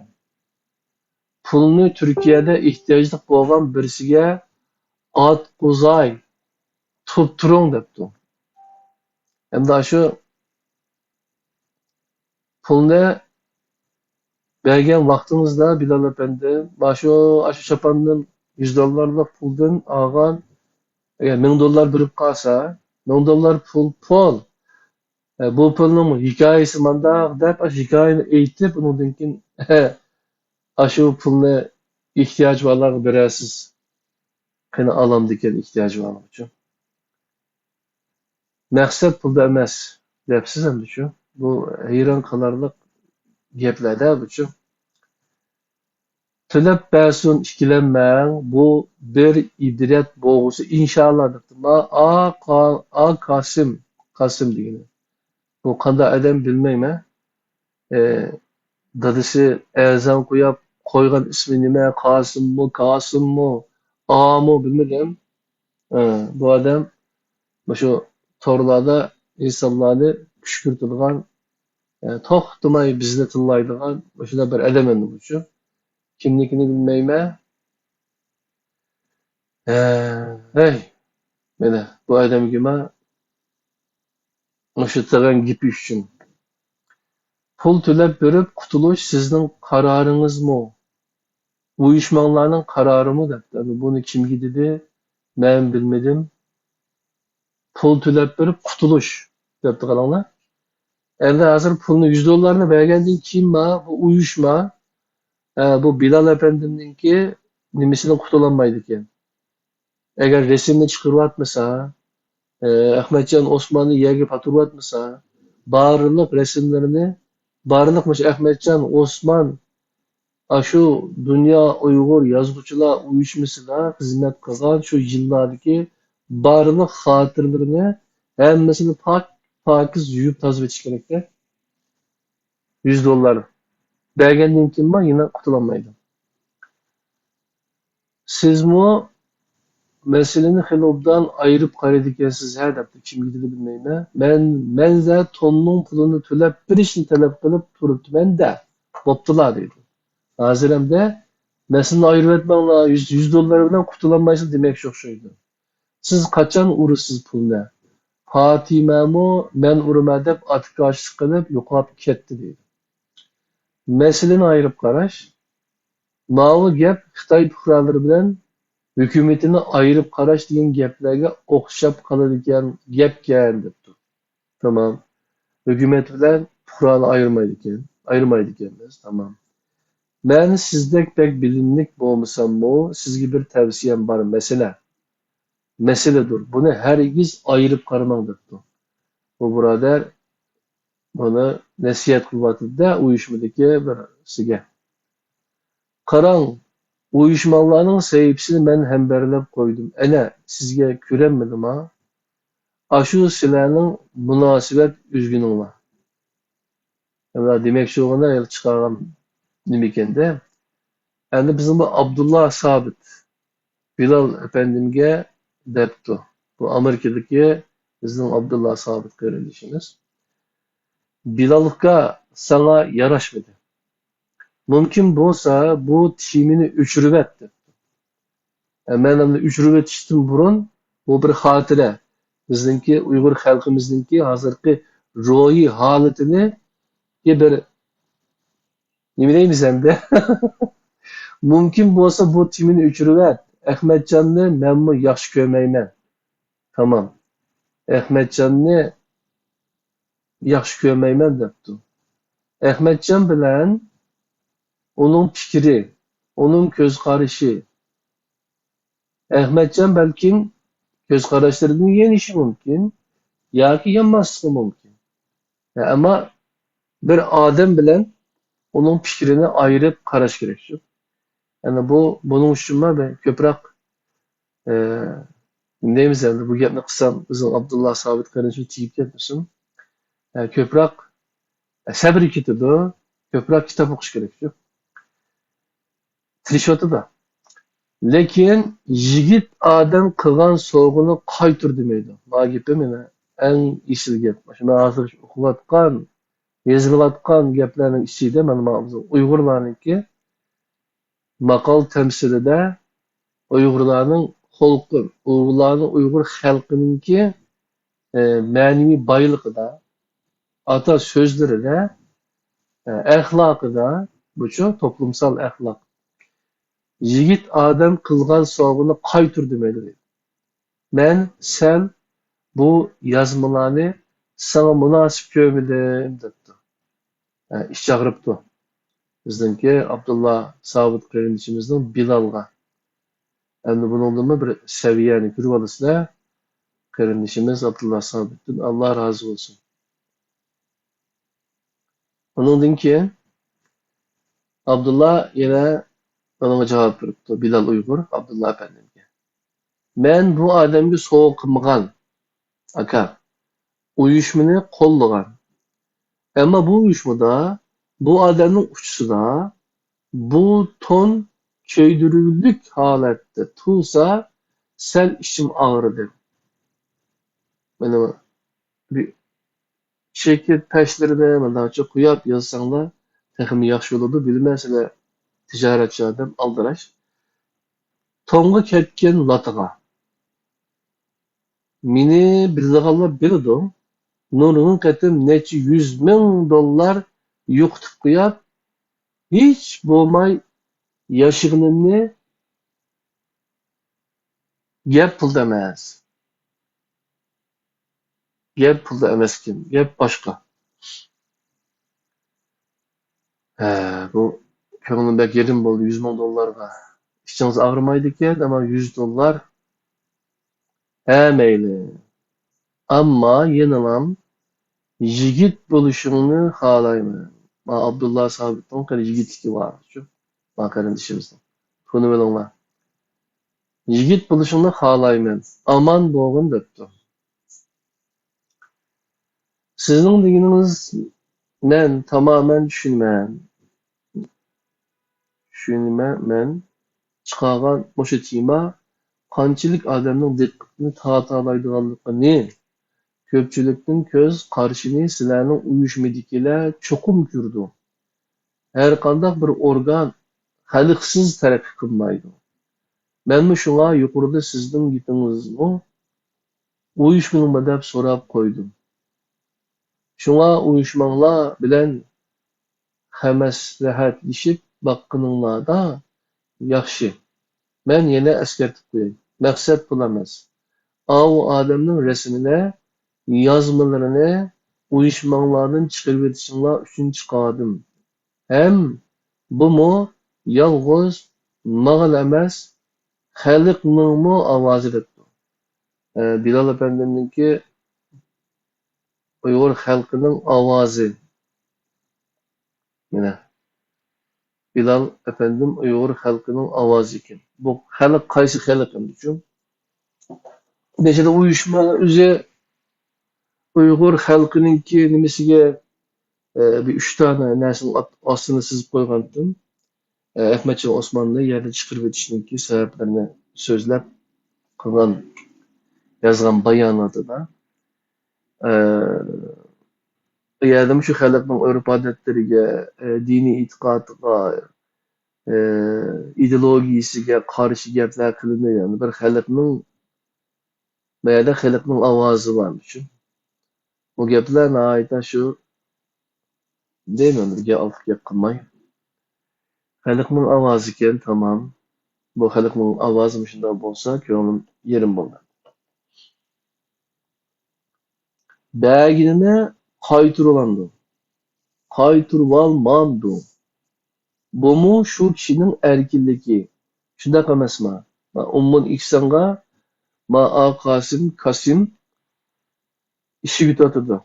پۇلنى تۈركىيەدە ئېھتىياجلىق بولغان بىرسىگە ئاتقۇزاي، تۇتۇپ تۇرۇڭ دەپتۇ. ئەمدى ئاشۇ پۇلنى بەرگەن ۋاقتىڭىزدا، بىلال ئەپەندىم، مانا شۇ، ئاشۇ چاپاندىن، يۈز دوللارلىق پۇلدىن ئالغان، ئەگەر مىڭ دوللار بېرىپ قالسا، مىڭ دوللار پۇل، پۇل. ئە، بۇ پۇلنىڭ ھېكايىسى مانداق دەپ، ئاشۇ ھېكايىنى ئېيتىپ، ئۇنىڭدىن كېيىن، ئاشۇ پۇلنى ئېھتىياجۋانلارغا بېرەرسىز. قېنى ئالامدىكەن ئېھتىياجۋانلارچۇ؟ مەقسەت پۇلدا ئەمەس دەپسىز ئەمدىچۇ؟ بۇ ھەيران قالارلىق گەپلەردە بۇچۇ. تۆلەپ بەرسۇن، ئىككىلەنمەڭ، بۇ بىر ئىبرەت بولغۇسى، ئىنشاللا، دەپتۇ. ما، ئا، قا-، ئا، قاسىم، قاسىم دېگىنى. بۇ قانداق ئادەم بىلمەيمەن. ئە، دادىسى ئەزان قويۇپ قويغان ئىسمى نېمە؟ قاسىممۇ، كاسىممۇ، ئامۇ بىلمىدىم. ئە، بۇ ئادەم مۇشۇ تورلاردا ئىنسانلارنى كۈشكۈرتىدىغان، ئە، توختىماي بىزنى تىللايدىغان مۇشۇنداق بىر ئادەم ئەمدى بۇچۇ. كىملىكىنى بىلمەيمەن. ھە، ھەي، مانا بۇ ئادەمگىمۇ مۇشۇ دېگەن گېپى ئۈچۈن. پۇل تۆلەپ بېرىپ قۇتۇلۇش سىزنىڭ قارارىڭىزمۇ؟ ئۇيۇشماڭلارنىڭ قارارىمۇ دەپتۇ. ئەمدى بۇنى كىمگە دېدى؟ مەن بىلمىدىم. پۇل تۆلەپ بېرىپ قۇتۇلۇش دەپتۇ، قاراڭلار. ئەمدى ھازىر پۇلنى، يۈز دوللارنى بەرگەندىن كېيىنما بۇ ئۇيۇشما، ئە، بۇ بىلال ئەپەندىمنىڭكى نېمىسىدىن قۇتۇلالمايدىكەن. ئەگەر رەسىمنى چىقىرىۋاتمىسا، ئە، ئەخمەتجان ئوسماننى يەرگە پاتۇرۇۋاتمىسا، بارلىق رەسىملىرىنى، بارلىق مۇشۇ ئەخمەتجان ئوسمان ئاشۇ دۇنيا ئۇيغۇر يازغۇچىلار ئۇيۇشمىسىدا خىزمەت قىلغان شۇ يىللاردىكى بارلىق خاتىرىلىرىنى ھەممىسىنى پاك، پاكىز يۇيۇپ تازىلىۋېتىش كېرەكتە. يۈز دوللار بەرگەندىن كېيىنمۇ يەنە قۇتۇلالمايدۇ. سىزمۇ مەسىلىنى خېلى ئوبدان ئايرىپ قارايدىكەنسىز ھە دەپتۇ. كىمگە دېدى بىلمەيمەن. مەن، مەنزە توننىڭ پۇلىنى تۆلەپ بېرىشنى تەلەپ قىلىپ تۇرۇپتىمەن-دە. بوپتۇلا دەيدۇ. ھازىر ئەمدى مەسىلىنى ئايرىۋەتمەڭلار، يۈز، يۈز دوللار بىلەن قۇتۇلالمايسىز دېمەكچى ئوخشايدۇ. سىز قاچان ئۇرىسىز پۇلنى؟ پاتىمەمۇ مەن ئۇرىمەن دەپ ئاتىكاشلىق قىلىپ يوقاپ كەتتى دەيدۇ. مەسىلىنى ئايرىپ قاراش. ماۋۇ گەپ خىتاي پۇقرالىرى بىلەن ھۆكۈمىتىنى ئايرىپ قاراش دېگەن گەپلەرگە ئوخشاپ قالىدىكەن گەپكەن دەپتۇ. تامام. ھۆكۈمەت بىلەن پۇقرانى ئايرىمايدىكەن، ئايرىمايدىكەنمىز. تامام. مەن سىزدەك بەك بىلىملىك بولمىساممۇ، سىزگە بىر تەۋسىيەم بار، مەسىلە. مەسىلىدۇر. بۇنى ھەرگىز ئايرىپ قارىماڭ دەپتۇ. بۇ بۇرادەر بۇنى نەسىھەت قىلىۋاتىدۇ-دە، ئۇيۇشمىدىكى بىرسىگە. قاراڭ، ئۇيۇشماڭلارنىڭ سەھىپىسىنى مەن ھەمبەرلەپ قويدۇم. ئەنە، سىزگە كۆرۈنمىدىما؟ ئاشۇ سىلەرنىڭ مۇناسىۋەت ئۈزگۈنۈڭلار. يەنى دېمەكچى بولغىنى، يەنە چىقارغان نېمىكەندە؟ ئەمدى بىزنىڭ بۇ ئابدۇللا سابىت بىلال ئەپەندىمگە دەپتۇ. بۇ ئامېرىكىدىكى بىزنىڭ ئابدۇللا سابىت قېرىندىشىمىز. بىلال ئۇكا، ساڭا ياراشمىدى. مۇمكىن بولسا بۇ تېمىنى ئۆچۈرۈۋەت دەپتۇ. ئە، مەن ئەمدى ئۆچۈرۈۋېتىشتىن بۇرۇن، بۇ بىر خاتىرە. بىزنىڭكى، ئۇيغۇر خەلقىمىزنىڭكى ھازىرقى روھىي ھالىتىنى بىر نېمە دەيمىز ئەمدى؟ مۇمكىن بولسا بۇ تېمىنى ئۆچۈرۈۋەت. ئەخمەتجاننى مەنمۇ ياخشى كۆرمەيمەن. تامام. ئەخمەتجاننى ياخشى كۆرمەيمەن دەپتۇ. ئەخمەتجان بىلەن ئۇنىڭ پىكرى، ئۇنىڭ كۆز قارىشى. ئەخمەتجان بەلكىم كۆز قاراشلىرىدىن يېنىشى مۇمكىن ياكى يانماسلىقى مۇمكىن. ئەمما بىر ئادەم بىلەن ئۇنىڭ پىكرىنى ئايرىپ قاراش كېرەك شۇ. يەنى بۇ، بۇنىڭ ئۈچۈنمۇ مەن كۆپرەك، ئە، نېمە دەيمىز ئەمدى، بۇ گەپنى قىلسام، بىزنىڭ ئابدۇللا سابىت قېرىندىشىمىز تېگىپ كەتمىسۇن. ئە، كۆپرەك، ئە، سەبرى كېتىدۇ، كۆپرەك كىتاب ئوقۇش كېرەك شۇ. تىرىشىۋاتىدۇ. لېكىن يىگىت ئادەم قىلغان سوۋغىنى قايتۇر دېمەيدۇ. ما گېپى مانا ئەڭ ئېسىل گەپ. شۇ مەن ھازىر ئوقۇۋاتقان، يېزىلىۋاتقان گەپلەرنىڭ ئىچىدە مانا، مانا بىزنىڭ ئۇيغۇرلارنىڭكى ماقال تەمسىلىدە ئۇيغۇرلارنىڭ خۇلقى، ئۇيغۇرلارنىڭ، ئۇيغۇر خەلقىنىڭكى، ئە، مەنىۋى بايلىقىدا، ئاتا سۆزلىرىدە، ئە، ئەخلاقىدا، بۇچۇ توپلۇمسال ئەخلاق. يىگىت ئادەم قىلغان سوۋغىنى قايتۇر دېمەيدۇ دەيدۇ. مەن سەل بۇ يازمىلارنى ساڭا مۇناسىپ كۆرمىدىم دەپتۇ. ئە، ئىچ ئاغرىپتۇ. بىزنىڭكى ئابدۇللا سابىت قېرىندىشىمىزنىڭ بىلالغا. ئەمدى بۇنىڭدىنمۇ بىر سەۋىيەنى كۆرۈۋالىسىلەر. قېرىندىشىمىز ئابدۇللا سابىتتىن ئاللا رازى بولسۇن. ئۇنىڭدىن كېيىن ئابدۇللا يەنە ئۇنىڭغا جاۋاب بېرىپتۇ، بىلال ئۇيغۇر ئابدۇللا ئەپەندىمگە. مەن بۇ ئادەمگە سوۋغا قىلمىغان، ئاكا. ئۇيۇشمىنى قوللىغان. ئەمما بۇ ئۇيۇشمىدا بۇ ئادەمنىڭ ئۇچىسىدا بۇ تون كۆيدۈرۈلۈك ھالەتتە تۇرسا، سەل ئىچىم ئاغرىدى. مانا بۇ چېكىت پەشلىرىنى مۇنداقچە قويۇپ يازساڭلار تېخىمۇ ياخشى بولىدۇ. بىلىمەن سىلەر تىجارەتچى ئادەم، ئالدىراش. توڭغا كەتكەن لاتىغا. مېنى بىلىدىغانلار بىلىدۇ. نۇرغۇن قېتىم نەچچە يۈز مىڭ دوللار يوقىتىپ قويۇپ، ھېچ بولماي ياشىغىنىمنى گەپ پۇلدا ئەمەس. گەپ پۇلدا ئەمەسكەن، گەپ باشقا. ھە، بۇ كۆڭلۈم بەك يېرىم بولدى، يۈز مىڭ دوللارغا. ئىچىڭىز ئاغرىمايدىكەن، ئەمما يۈز دوللار. ھە، مەيلى. ئەمما يەنىلام يىگىت بولۇشۇڭنى خالايمەن. ما ئابدۇللا سابىتنىڭ قېنى يىگىتلىكى بار شۇ. ما قېرىندىشىمىزنىڭ. تونۇۋېلىڭلار. يىگىت بولۇشۇڭنى خالايمەن. ئامان بولغىن دەپتۇ. سىزنىڭ دېگىنىڭىز مەن تامامەن چۈشىنىمەن. چۈشىنىمەن مەن. چىقارغان مۇشۇ تېما قانچىلىك ئادەمنىڭ دىققىتىنى تارتالايدىغانلىقىنى، كۆپچىلىكنىڭ كۆز قارىشىنى سىلەرنىڭ ئۇيۇشمىدىكىلەر چوقۇم كۆرىدۇ. ھەرقانداق بىر ئورگان خەلقسىز تەرەققىي قىلمايدۇ. مەنمۇ شۇڭا يۇقىرىدا سىزنىڭ گېپىڭىزمۇ ئۇيۇشمىنىڭمۇ دەپ سوراپ قويدۇم. شۇڭا ئۇيۇشماڭلار بىلەن خەمەسلەھەتلىشىپ باققىنىڭلاردا ياخشى. مەن يەنە ئەسكەرتىپ قوياي، مەقسەت پۇل ئەمەس. ئاۋۇ ئادەمنىڭ رەسىمىنى، يازمىلىرىنى ئۇيۇشماڭلاردىن چىقىرىۋېتىشىڭلار ئۈچۈن چىقاردىم. ھەم بۇمۇ يالغۇز ماڭىلا ئەمەس، خەلقنىڭمۇ ئاۋازى دەپتۇ. ئە، بىلال ئەپەندىمنىڭكى ئۇيغۇر خەلقىنىڭ ئاۋازى. مانا، بىلال ئەپەندىم ئۇيغۇر خەلقىنىڭ ئاۋازى ئىكەن. بۇ خەلق قايسى خەلق ئەمدىچۇ؟ نەتىجىدە ئۇيۇشما ئۆزى ئۇيغۇر خەلقىنىڭكى نېمىسىگە، ئە، بىر ئۈچ دانە نەرسىنىڭ ئات-، ئاستىنى سىزىپ قويغانتىم. ئە، ئەخمەتجان ئوسماننى يەردىن چىقىرىۋېتىشنىڭكى سەۋەبلىرىنى سۆزلەپ قىلغان، يازغان باياناتىدا، ئە، ئۇ يەردىمۇ شۇ خەلقنىڭ ئۆرپ-ئادەتلىرىگە، ئە، دىنىي ئېتىقادىغا، ئە، ئىدېئولوگىيىسىگە قارشى گەپلەر قىلىنىدۇ. يەنى بىر خەلقنىڭ، بۇ يەردە خەلقنىڭ ئاۋازى بار شۇ. بۇ گەپلەر ناھايىتى شۇ دەيمەن، بىر گەپ ئارتۇق گەپ قىلماي. خەلقنىڭ ئاۋازىكەن، تامام. بۇ خەلقنىڭ ئاۋازى مۇشۇنداق بولسا، كۆڭلۈم يېرىم بولدى. بەرگىنىنى قايتۇرۇۋالامدۇ؟ قايتۇرۇۋالمامدۇ؟ بۇمۇ شۇ كىشىنىڭ ئەركىنلىكى. شۇنداق ئەمەسما؟ ما ئۇممۇل ئېيتساڭغا، ما ئا قاسىم، كاسىم ئىشىك يۇتۇۋاتىدۇ.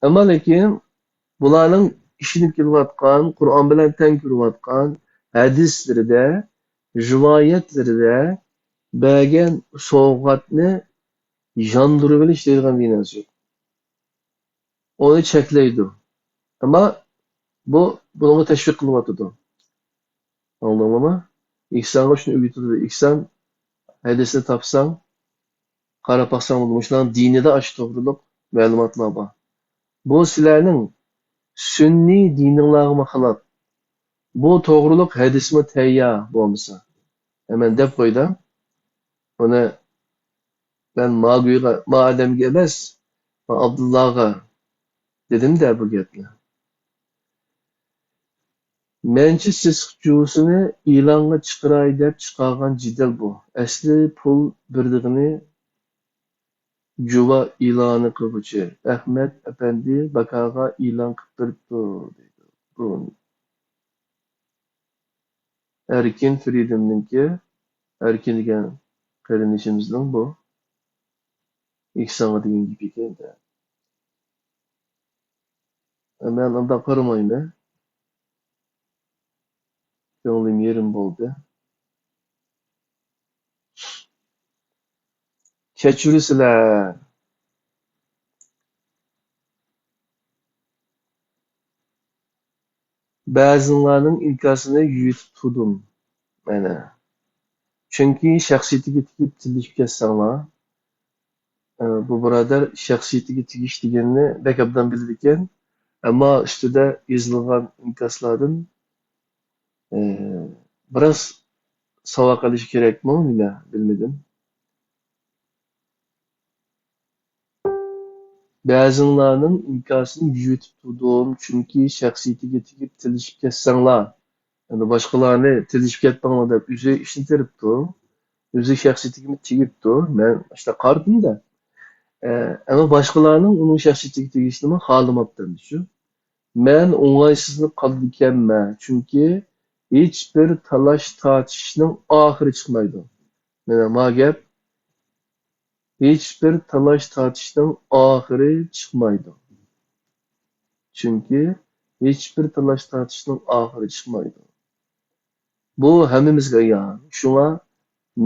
ئەمما لېكىن بۇلارنىڭ ئىشىنىپ كېلىۋاتقان، قۇرئان بىلەن تەڭ كۆرۈۋاتقان ھەدىسلىرىدە، رىۋايەتلىرىدە بەرگەن سوۋغاتنى ياندۇرۇۋېلىش دەيدىغان بىر نەرسە يوق. ئۇنى چەكلەيدۇ. ئەمما بۇ بۇنىڭغا تەشۋىق قىلىۋاتىدۇ. ئاڭلىدىڭلارمۇ؟ ئېھسانغا شۇنى ئۆگىتىدۇ. ئېھسان ھەدىسنى تاپساڭ، قاراپ باقساڭ بولىدۇ. مۇشۇلارنىڭ دىنىدا ئاشۇ توغرۇلۇق مەلۇماتلار بار. بۇ سىلەرنىڭ سۈننىي دىنىڭلارغىمۇ خىلاپ. بۇ توغرۇلۇق ھەدىسمۇ تەييار بولمىسا. ئە، مەن دەپ قويدۇم. بۇنى مەن ماگۇيغا، ما ئادەمگە ئەمەس، ما ئابدۇللاغا دېدىم-دە بۇ گەپنى. مەنچە سېسىق جۇۋىسىنى ئېلانغا چىقىراي دەپ چىقارغان جېدەل بۇ. ئەسلى پۇل بېرىدىغىنى جۇۋا ئېلانى قىلغۇچى ئەخمەت ئەپەندى باكاغا ئېلان قىلىپ بېرىپتۇ، دەيدۇ. بۇ ئەركىن فرىدىمنىڭكى، ئەركىن دېگەن قېرىندىشىمىزنىڭ بۇ ئېھسانغا دېگەن گېپى ئىكەن-دە. مەن ئۇنداق قارىمايمەن. كۆڭلۈم يېرىم بولدى. كەچۈرىسىلەر. بەزىڭلارنىڭ ئىنكاسىنى يۇيۇتۇپ تۇردۇم. مانا. چۈنكى شەخسىيىتىگە تېگىپ تىللىشىپ كەتسەڭلار، ئە، بۇ بۇرادەر شەخسىيىتىگە تېگىش دېگەننى بەك ئوبدان بىلىدىكەن. ئەمما ئۈستىدە يېزىلغان ئىنكاسلاردىن، ئە، بىراز ساۋاق ئېلىش كېرەكمۇ، نېمە، بىلمىدىم. بەزىڭلارنىڭ ئىنكاسىنى يۇيۇتۇپ تۇردۇم، چۈنكى شەخسىيىتىگە تېگىپ تىللىشىپ كەتسەڭلار، يەنى باشقىلارنى تىللىشىپ كەتمەڭلار دەپ ئۆزى ئىشنى تېرىپتۇ، ئۆزى شەخسىيىتىگىمۇ تېگىپتۇ. مەن ئاشۇنداق قارىدىم-دە. ئە، ئەمما باشقىلارنىڭ ئۇنىڭ شەخسىيىتىگە تېگىشىنىمۇ خالىماپتۇ ئەمدى شۇ. مەن ئوڭايسىزلىنىپ قالىدىكەنمەن، چۈنكى ھېچبىر تالاش-تارتىشنىڭ ئاخىرى چىقمايدۇ. مانا ما گەپ. ھېچبىر تالاش-تارتىشنىڭ ئاخىرى چىقمايدۇ. چۈنكى ھېچبىر تالاش-تارتىشنىڭ ئاخىرى چىقمايدۇ. بۇ ھەممىمىزگە ئايان. شۇڭا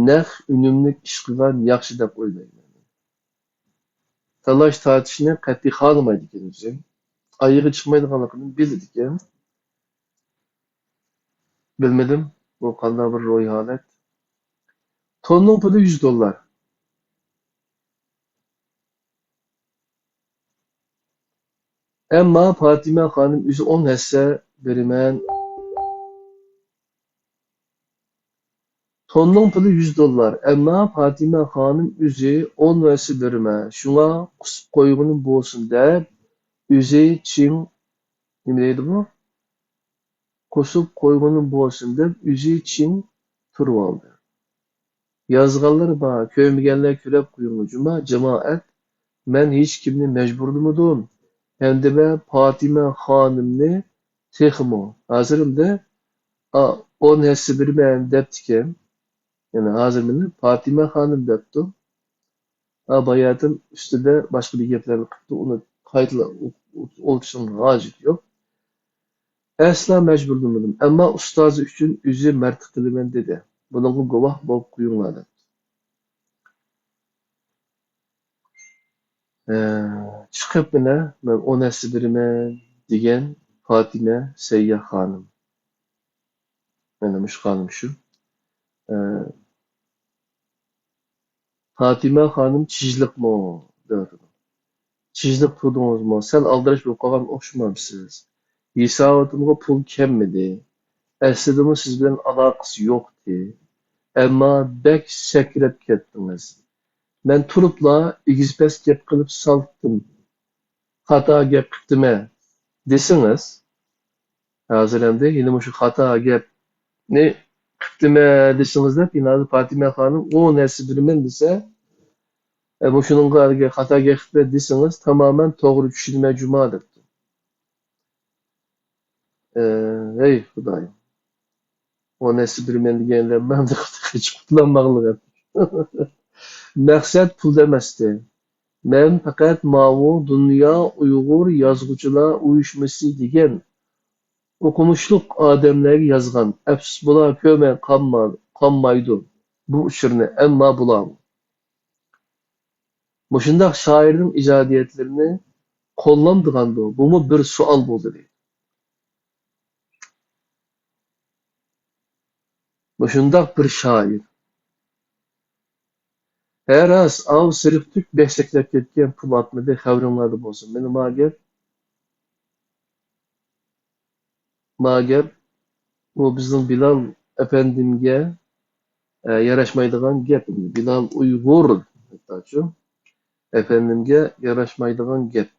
نەق ئۈنۈملۈك ئىش قىلغان ياخشى دەپ ئويلايمەن. تالاش-تارتىشنى قەتئىي خالىمايدىكەن ئۆزى. ئايىغى چىقمايدىغانلىقىنى بىلىدىكەن. بىلمىدىم، بۇ قانداق بىر روھىي ھالەت. توننىڭ پۇلى يۈز دوللار. ئەمما پاتىمە خانىم ئۆزى ئون ھەسسە بېرىمەن. توننىڭ پۇلى يۈز دوللار، ئەمما پاتىمە خانىم ئۆزى ئون ھەسسە بېرىمەن، شۇڭا قۇسۇپ قويغىنىم بولسۇن دەپ، ئۆزى چىڭ، نېمە دەيدۇ بۇ؟ قۇسۇپ قويغىنىم بولسۇن دەپ، ئۆزى چىڭ تۇرۇۋالدى. يازغانلار بار، كۆرمىگەنلەر كۆرۈپ قويۇڭلار جۇما، جامائەت، مەن ھېچكىمنى مەجبۇرلىمىدىم ھەمدە مەن پاتىمە خانىمنى تېخىمۇ، ھازىر ئەمدى، ئا، ئون ھەسسە بېرىمەن دەپتىكەن. يەنى ھازىر مېنى پاتىمە خانىم دەپتۇ. ئا، باياتىن ئۈستىدە باشقا بىر گەپلەرنى قىپتۇ، ئۇنى قايتىلاپ ئولتۇرۇشنىڭ ھاجىتى يوق. ئەسلا مەجبۇرلىمىدىم، ئەمما ئۇستازى ئۈچۈن ئۆزى مەرتە قىلىمەن دېدى. بۇنىڭغا گۇۋاھ بولۇپ قويۇڭلار دەپتۇ. ئە، چىقىپ مانا، مەن ئون ھەسسە بېرىمەن دېگەن پاتىمە سەيياھ خانىم. مانا مۇشۇ خانىم شۇ. ئە، پاتىمە خانىم چىجلىقمۇ؟ دەۋاتىدۇ. چىجلىق تۇردىڭىزمۇ؟ سەل ئالدىراش بولۇپ قالغان ئوخشىمامسىز؟ ھېساباتىمغا پۇل كەلمىدى. ئەسلىدىمۇ سىز بىلەن ئالاقىسى يوقتى. ئەمما بەك سەكرەپ كەتتىڭىز. مەن تۇرۇپلا ئېگىز-پەس گەپ قىلىپ سالدىم. خاتا گەپ قىپتىمەن دېسىڭىز، ھازىر ئەمدى يەنە مۇشۇ خاتا گەپنى قىپتىمەن دېسىڭىز دەپ، يەنە ھازىر پاتىمە خانىم ئون ھەسسە بېرىمەن دېسە، ئە، مۇشۇنىڭغا ھەرگە خاتا گەپ قىپتىمەن دېسىڭىز، تامامەن توغرا چۈشىنىمەن جۇما دەپتۇ. ئە، ھەي خۇدايىم. ئون ھەسسە بېرىمەن دېگەنلەر مەن قېچىپ قۇتۇلالماغلىق. مەقسەت پۇلدا ئەمەستى. مەن پەقەت ماۋۇ دۇنيا ئۇيغۇر يازغۇچىلار ئۇيۇشمىسى دېگەن ئوقۇمۇشلۇق ئادەملەرگە يازغان، ئەپسۇس بۇلار كۆرمەي قالما-، قالمايدۇ بۇ ئۇچۇرنى، ئەمما بۇلارمۇ مۇشۇنداق شائىرنىڭ ئىجادىيەتلىرىنى قوللامدىغاندۇ؟ بۇمۇ بىر سوئال بولدى دەيدۇ. مۇشۇنداق بىر شائىر. ھە راست، ئاۋۇ سېرىق تۈك بەك سەكرەپ كەتكەن، پۇل ئاتمىدى، خەۋىرىڭلاردا بولسۇن. مانا ما گەپ، ما گەپ، بۇ بىزنىڭ بىلال ئەپەندىمگە، ئە، ياراشمايدىغان گەپ. بىلال ئۇيغۇر، ھەتتاچۇ، ئەپەندىمگە ياراشمايدىغان گەپ.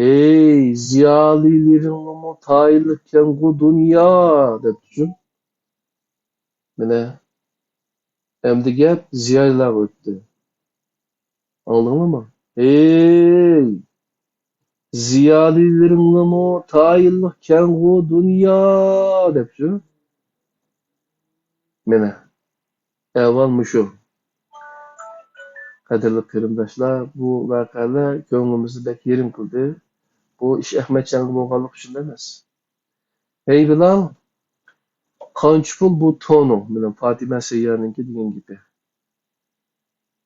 ھەي، زىيالىيلىرىڭلىمۇ تايىنلىق كەنغۇ دۇنيا، دەپتۇ. مانا، ئەمدى گەپ زىيالىيلارغا ئۆتتى. ئاڭلىدىڭلارمۇ؟ ھەي، زىيالىيلىرىڭلىمۇ تايىنلىق كەنغۇ دۇنيا، دەپتۇ. مانا، ئەھۋال مۇشۇ. قەدىرلىك قېرىنداشلار، بۇ ۋەقەلەر كۆڭلىمىزنى بەك يېرىم قىلدى. بۇ ئىش ئەخمەتجانغا بولغانلىقى ئۈچۈن ئەمەس. ھەي بىلال، قانچە پۇل بۇ تونۇڭ؟ مانا پاتىمە سەييارنىڭكى دېگەن گېپى.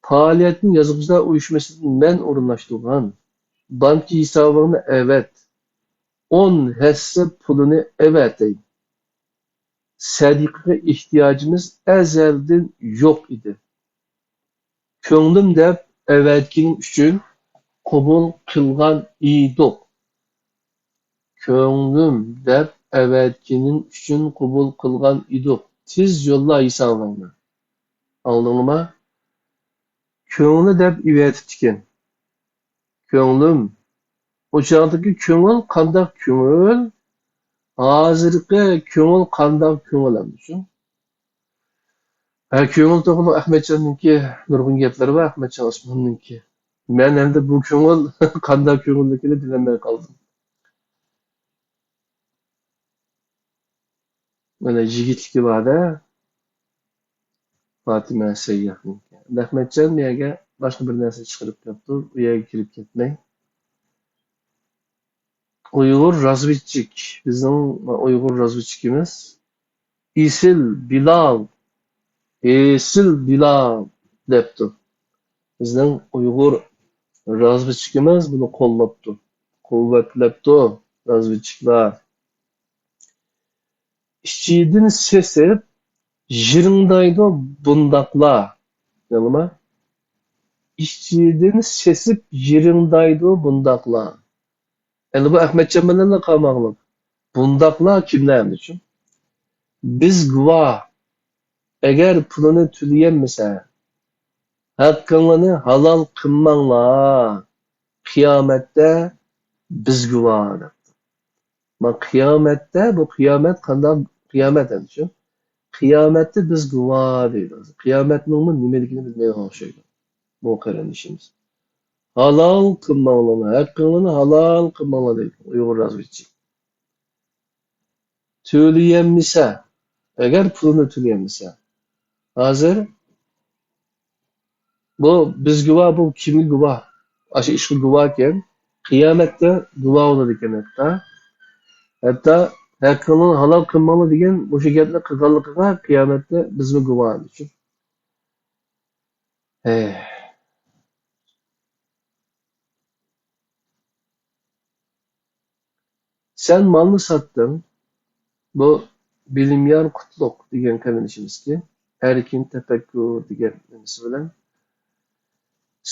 پائالىيەتنى يازغۇچىلار ئۇيۇشمىسىدىن مەن ئورۇنلاشتۇرغان. بانكا ھېسابىڭنى ئەۋەت. ئون ھەسسە پۇلىنى ئەۋەتەي. سەدىقىگە ئېھتىياجىمىز ئەزەلدىن يوق ئىدى. كۆڭلۈم دەپ ئەۋەتكىنىڭ ئۈچۈن قوبۇل قىلغان ئىدۇق. كۆڭلۈم دەپ ئەۋەتكىنىڭ ئۈچۈن قوبۇل قىلغان ئىدۇق. تېز يوللا ھېسابىڭنى. ئاڭلىدىڭلىما؟ كۆڭلى دەپ ئېۋەتىپتىكەن. كۆڭلۈم. ئۇ چاغدىكى كۆڭۈل قانداق كۆڭۈل؟ ھازىرقى كۆڭۈل قانداق كۆڭۈل ئەمدى شۇ؟ ھە، كۆڭۈل توغرۇلۇق ئەخمەتجاننىڭكى نۇرغۇن گەپلىرى بار، ئەخمەتجان ئوسماننىڭكى. مەن ئەمدى بۇ كۆڭۈل قانداق كۆڭۈللۈكىنى بىلەلمەي قالدىم. مانا يىگىتلىكى بار-دە، پاتىمە سەيياھنىڭكى. ئەخمەتجان بۇ يەرگە باشقا بىر نەرسە چىقىرىپ كەپتۇ، ئۇ يەرگە كىرىپ كەتمەي. ئۇيغۇر رازۋېدچىك، بىزنىڭ ئۇيغۇر رازۋېدچىكىمىز ئېسىل بىلال، ئېسىل بىلال دەپتۇ. بىزنىڭ ئۇيغۇر رازۋېدچىكىمىز بۇنى قوللاپتۇ، قۇۋۋەتلەپتۇ رازۋېدچىكلار. ئىچىدىن سېسىپ، يىرىڭدايدۇ بۇنداقلار. دەڭلىما؟ ئىچىدىن سېسىپ يىرىڭدايدۇ بۇنداقلار. ئەمدى بۇ ئەخمەتجان بىلەنلا قالماقلىق. بۇنداقلار كىملەر ئەمدىچۇ؟ بىز گۇۋاھ. ئەگەر پۇلىنى تۆلىيەلمىسە، ھەققىڭلارنى ھالال قىلماڭلار. قىيامەتتە بىز گۇۋاھ، دەپتۇ. ما قىيامەتتە، بۇ قىيامەت قانداق قىيامەت ئەمدىچۇ؟ قىيامەتتە بىز گۇۋاھ دەيدۇ. قىيامەتنىڭمۇ نېمىلىكىنى بىلمەيدىغان ئوخشايدۇ بۇ قېرىندىشىمىز. ھالال قىلماڭلار، ھەققىڭلارنى ھالال قىلماڭلار دەيدۇ ئۇيغۇر رازۋېدچىكى. تۆلىيەلمىسە، ئەگەر پۇلىنى تۆلىيەلمىسە، ھازىر بۇ بىز گۇۋاھ، بۇ كىمگە گۇۋاھ؟ ئاشۇ ئىشقا گۇۋاھكەن. قىيامەتتە گۇۋاھ بولىدىكەن ھەتتا. ھەتتا ھەققىڭلارنى ھالال قىلماڭلار دېگەن مۇشۇ گەپنى قىلغانلىقىغا قىيامەتتە بىزمۇ گۇۋاھ دەيدۇ. ھەي. سەن مالنى ساتتىڭ. بۇ بىلىميار قۇتلۇق دېگەن قېرىندىشىمىزكى، ئەركىن تەپەككۇر دېگەن نېمىسى بىلەن.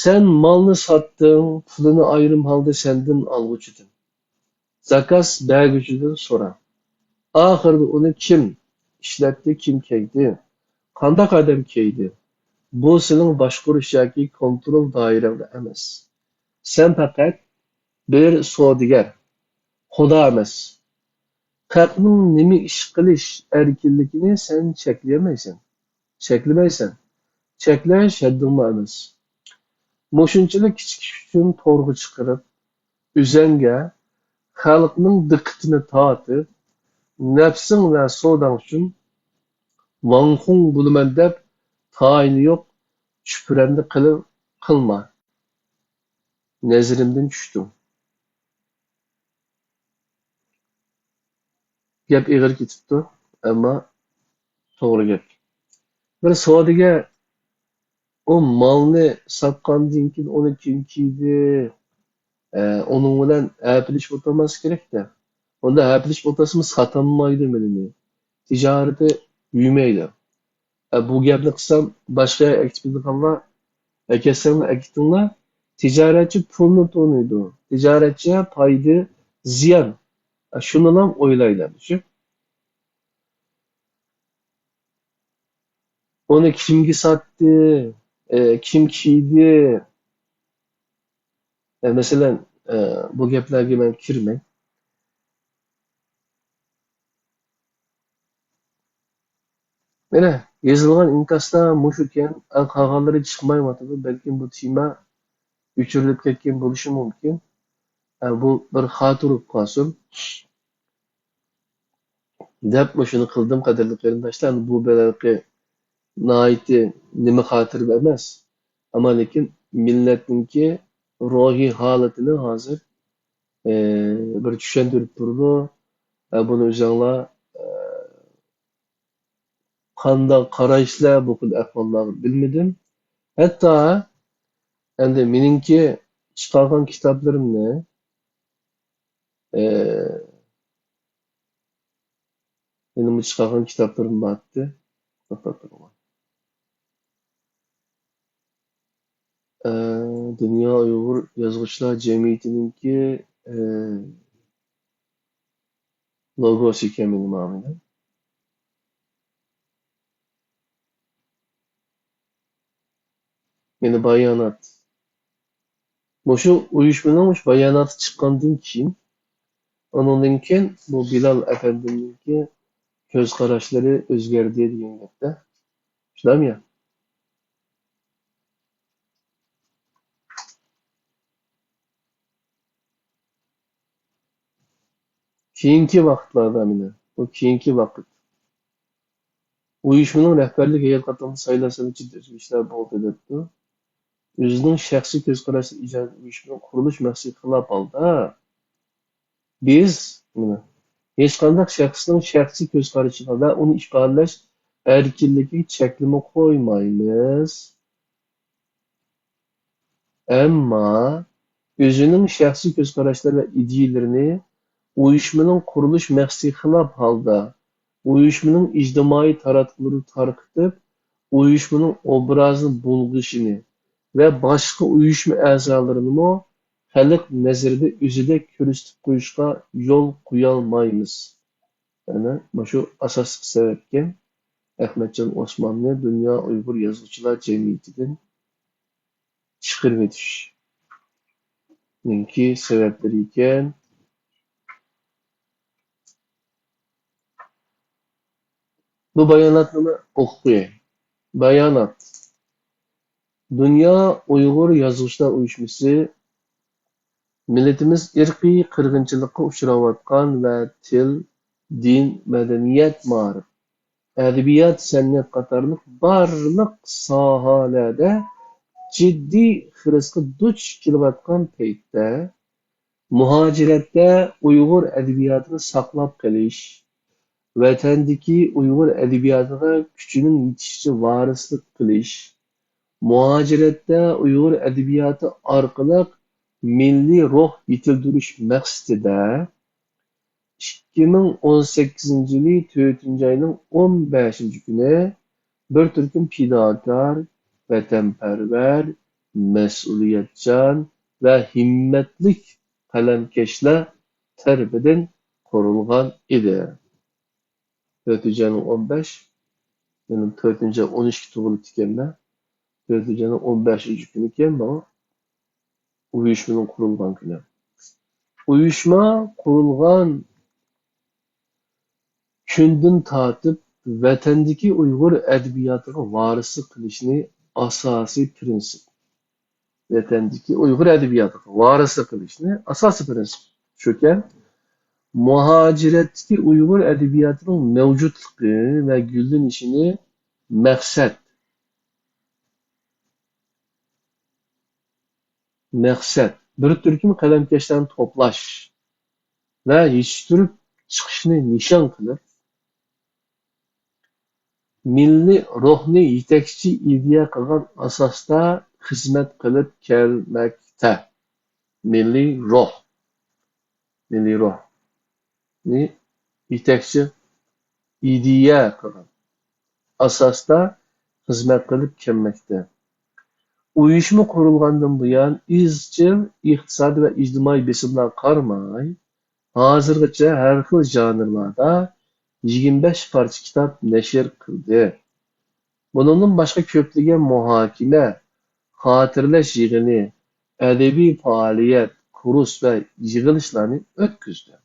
سەن مالنى ساتتىڭ، پۇلىنى ئايرىم ھالدا سەندىن ئالغۇچىدىن، زاكاز بەرگۈچىدىن سورا. ئاخىرىدا ئۇنى كىم ئىشلەتتى، كىم كىيدى، قانداق ئادەم كىيدى، بۇ سېنىڭ باشقۇرۇش ياكى كونترول دائىرەڭدە ئەمەس. سەن پەقەت بىر سودىگەر، خۇدا ئەمەس. خەقنىڭ نېمە ئىش قىلىش ئەركىنلىكىنى سەن چەكلىيەلمەيسەن، چەكلىمەيسەن. چەكلەش ھەددىڭمۇ ئەمەس. مۇشۇنچىلىك كىچىك ئىش ئۈچۈن تورغا چىقىرىپ، ئۆزەڭگە خەلقنىڭ دىققىتىنى تارتىپ، نەپسىڭ ۋە سوداڭ ئۈچۈن ۋاڭخۇڭ بولىمەن دەپ تايىنى يوق چۈپرەندە قىلىپ قىلما. نەزىرىمدىن چۈشتۈڭ. گەپ ئېغىر كېتىپتۇ، ئەمما توغرا گەپ. بىر سودىگەر ئۇ مالنى ساتقاندىن كېيىن ئۇنى كىم كىيدى، ئە، ئۇنىڭ بىلەن ھەپىلىشىپ ئولتۇرماسلىق كېرەك-دە. ئۇنداق ھەپىلىشىپ ئولتۇرسىمۇ ساتالمايدۇ مېلىنى. تىجارىتى يۈرمەيدۇ. ئە، بۇ گەپنى قىلسام، باشقا يەرگە ئەكېتىپ كېتىدىغانلار، ئەكەتسەڭلار ئەكېتىڭلار. تىجارەتچى پۇلنى تونۇيدۇ. تىجارەتچى پايدا، زىيان. ئە، شۇنىلا ئويلايدۇ، شۇ. ئۇنى كىمگە ساتتى، ئە، كىم كىيدى؟ ئە، مەسىلەن، ئە، بۇ گەپلەرگە مەن كىرمەي. مانا، يېزىلغان ئىنكاستا مۇشۇكەن، ئە، قالغانلىرى چىقمايۋاتىدۇ. بەلكىم بۇ تېما ئۆچۈرۈلۈپ كەتكەن بولۇشى مۇمكىن. ئە، بۇ بىر خاتىرە بولۇپ قالسۇن دەپ مۇشۇنى قىلدىم، قەدىرلىك قېرىنداشلار. بۇ بىر ھېلىقى ناھايىتى نېمە خاتىرە ئەمەس. ئەمما لېكىن مىللەتنىڭكى روھىي ھالىتىنى ھازىر، ئە، بىر چۈشەندۈرۈپ تۇرىدۇ. ئە، بۇنى ئۆزۈڭلار، ئە، قانداق قارايسىلەر بۇ خىل ئەھۋاللارغا بىلمىدىم. ھەتتا ئەمدى مېنىڭكى چىقارغان كىتابلىرىمنى، ئى، مېنىڭمۇ چىقارغان كىتابلىرىم بارتتى. توختاپ تۇرۇڭ. ئە، دۇنيا ئۇيغۇر يازغۇچىلار جەمئىيىتىنىڭكى، ئە، لوگوسى ئىكەن مېنىڭ مانا. مېنى بايانات. مۇشۇ ئۇيۇشمىنىڭ مۇشۇ باياناتى چىققاندىن كېيىن، ئۇنىڭدىن كېيىن بۇ بىلال ئەپەندىمنىڭكى كۆز قاراشلىرى ئۆزگەردى دېگەن گەپتە. شۇنداقمۇ يا؟ كېيىنكى ۋاقىتلاردا مېنى، بۇ كېيىنكى ۋاقىت. ئۇيۇشمىنىڭ رەھبەرلىك ھەيئەت قاتارىدا سايلانسىمۇ جىددىي ئۆزگىرىشلەر بولدى دەپتۇ. ئۆزىنىڭ شەخسىي كۆز قاراشى ئىجادىيەت ئۇيۇشمىنىڭ قۇرۇلۇش مەقسىتىگە خىلاپ ھالدا، بىز، مانا، ھېچقانداق شەخسنىڭ شەخسىي كۆز قارىشىغا ۋە ئۇنى ئىپادىلەش ئەركىنلىكىگە چەكلىمە قويمايمىز. ئەمما ئۆزىنىڭ شەخسىي كۆز قاراشلىرى ۋە ئىدىيىلىرىنى ئۇيۇشمىنىڭ قۇرۇلۇش مەقسىتىگە خىلاپ ھالدا ئۇيۇشمىنىڭ ئىجتىمائىي تاراتقۇلىرىنى تارقىتىپ، ئۇيۇشمىنىڭ ئوبرازىنى بۇلغىشىنى ۋە باشقا ئۇيۇشما ئەزالىرىنىمۇ خەلق نەزىرىدە ئۆزىدەك كۆرسىتىپ قويۇشقا يول قويالمايمىز. يەنى مۇشۇ ئاساسلىق سەۋەبكەن ئەخمەتجان ئوسماننى دۇنيا ئۇيغۇر يازغۇچىلار جەمئىيىتىدىن چىقىرىۋېتىشنىڭكى سەۋەبلىرى ئىكەن. بۇ باياناتنى ئوقۇپ قوياي. بايانات. دۇنيا ئۇيغۇر يازغۇچىلار ئۇيۇشمىسى مىللىتىمىز ئىرقىي قىرغىنچىلىققا ئۇچراۋاتقان ۋە تىل، دىن، مەدەنىيەت، مائارىپ، ئەدەبىيات، سەنئەت قاتارلىق بارلىق ساھەلەردە جىددىي خىرىسقا دۇچ كېلىۋاتقان پەيتتە، مۇھاجىرەتتە ئۇيغۇر ئەدەبىياتىنى ساقلاپ قېلىش، ۋەتەندىكى ئۇيغۇر ئەدەبىياتىغا كۈچىنىڭ يېتىشىچە ۋارىسلىق قىلىش، مۇھاجىرەتتە ئۇيغۇر ئەدەبىياتى ئارقىلىق مىللىي روھ يېتىلدۈرۈش مەقسىتىدە، ئىككى مىڭ ئون سەككىزىنچى يىلى تۆتىنچى ئاينىڭ ئون بەشىنچى كۈنى بىر تۈركۈم پىداكار، ۋەتەنپەرۋەر، مەسئۇلىيەتچان ۋە ھىممەتلىك قەلەمكەشلەر تەرىپىدىن قۇرۇلغان ئىدى. تۆتىنچى ئاينىڭ ئون بەش، مېنىڭ تۆتىنچى ئاي ئون ئىككى تۇغۇلۇپتىكەنمەن. تۆتىنچى ئاينىڭ ئون بەشىنچى كۈنىكەن ماڭا ئۇيۇشمىنىڭ قۇرۇلغان كۈنى. ئۇيۇشما قۇرۇلغان كۈندىن تارتىپ ۋەتەندىكى ئۇيغۇر ئەدەبىياتىغا ۋارىسلىق قىلىشنى ئاساسىي پىرىنسىپ، ۋەتەندىكى ئۇيغۇر ئەدەبىياتىغا ۋارىسلىق قىلىشنى ئاساسىي پىرىنسىپ شۇكەن، مۇھاجىرەتتىكى ئۇيغۇر ئەدەبىياتىنىڭ مەۋجۇتلۇقى ۋە گۈللىنىشىنى مەقسەت، مەقسەت، بىر تۈركۈم قەلەمكەشلەرنى توپلاش ۋە يېتىشتۈرۈپ چىقىشنى نىشان قىلىپ، مىللىي روھنى يېتەكچى ئىدىيە قىلغان ئاساستا خىزمەت قىلىپ كەلمەكتە. مىللىي روھ، مىللىي روھنى يېتەكچى ئىدىيە قىلغان ئاساستا خىزمەت قىلىپ كەلمەكتە. ئۇيۇشما قۇرۇلغاندىن بۇيان، ئىزچىل ئىقتىسادىي ۋە ئىجتىمائىي بېسىملارغا قارىماي، ھازىرغىچە ھەر خىل ژانىرلاردا يىگىرمە بەش پارچە كىتاب نەشر قىلدى. بۇنىڭدىن باشقا، كۆپلىگەن مۇھاكىمە، خاتىرىلەش يىغىنى، ئەدەبىي پائالىيەت، كۇرس ۋە يىغىلىشلارنى ئۆتكۈزدى.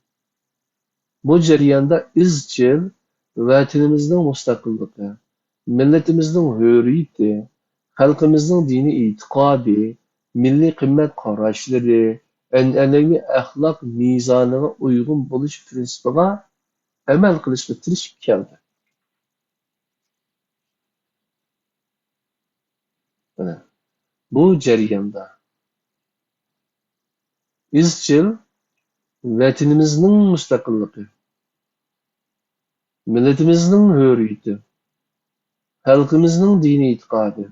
بۇ جەرياندا ئىزچىل ۋەتىنىمىزنىڭ مۇستەقىللىقى، مىللىتىمىزنىڭ ھۆرىيىتى، خەلقىمىزنىڭ دىنىي ئېتىقادى، مىللىي قىممەت قاراشلىرى، ئەنئەنىۋى ئەخلاق مىزانىغا ئۇيغۇن بولۇش پىرىنسىپىغا ئەمەل قىلىشقا تىرىشىپ كەلدى. مانا، بۇ جەرياندا ئىزچىل ۋەتىنىمىزنىڭ مۇستەقىللىقى، مىللىتىمىزنىڭ ھۆرىيىتى، خەلقىمىزنىڭ دىنىي ئېتىقادى،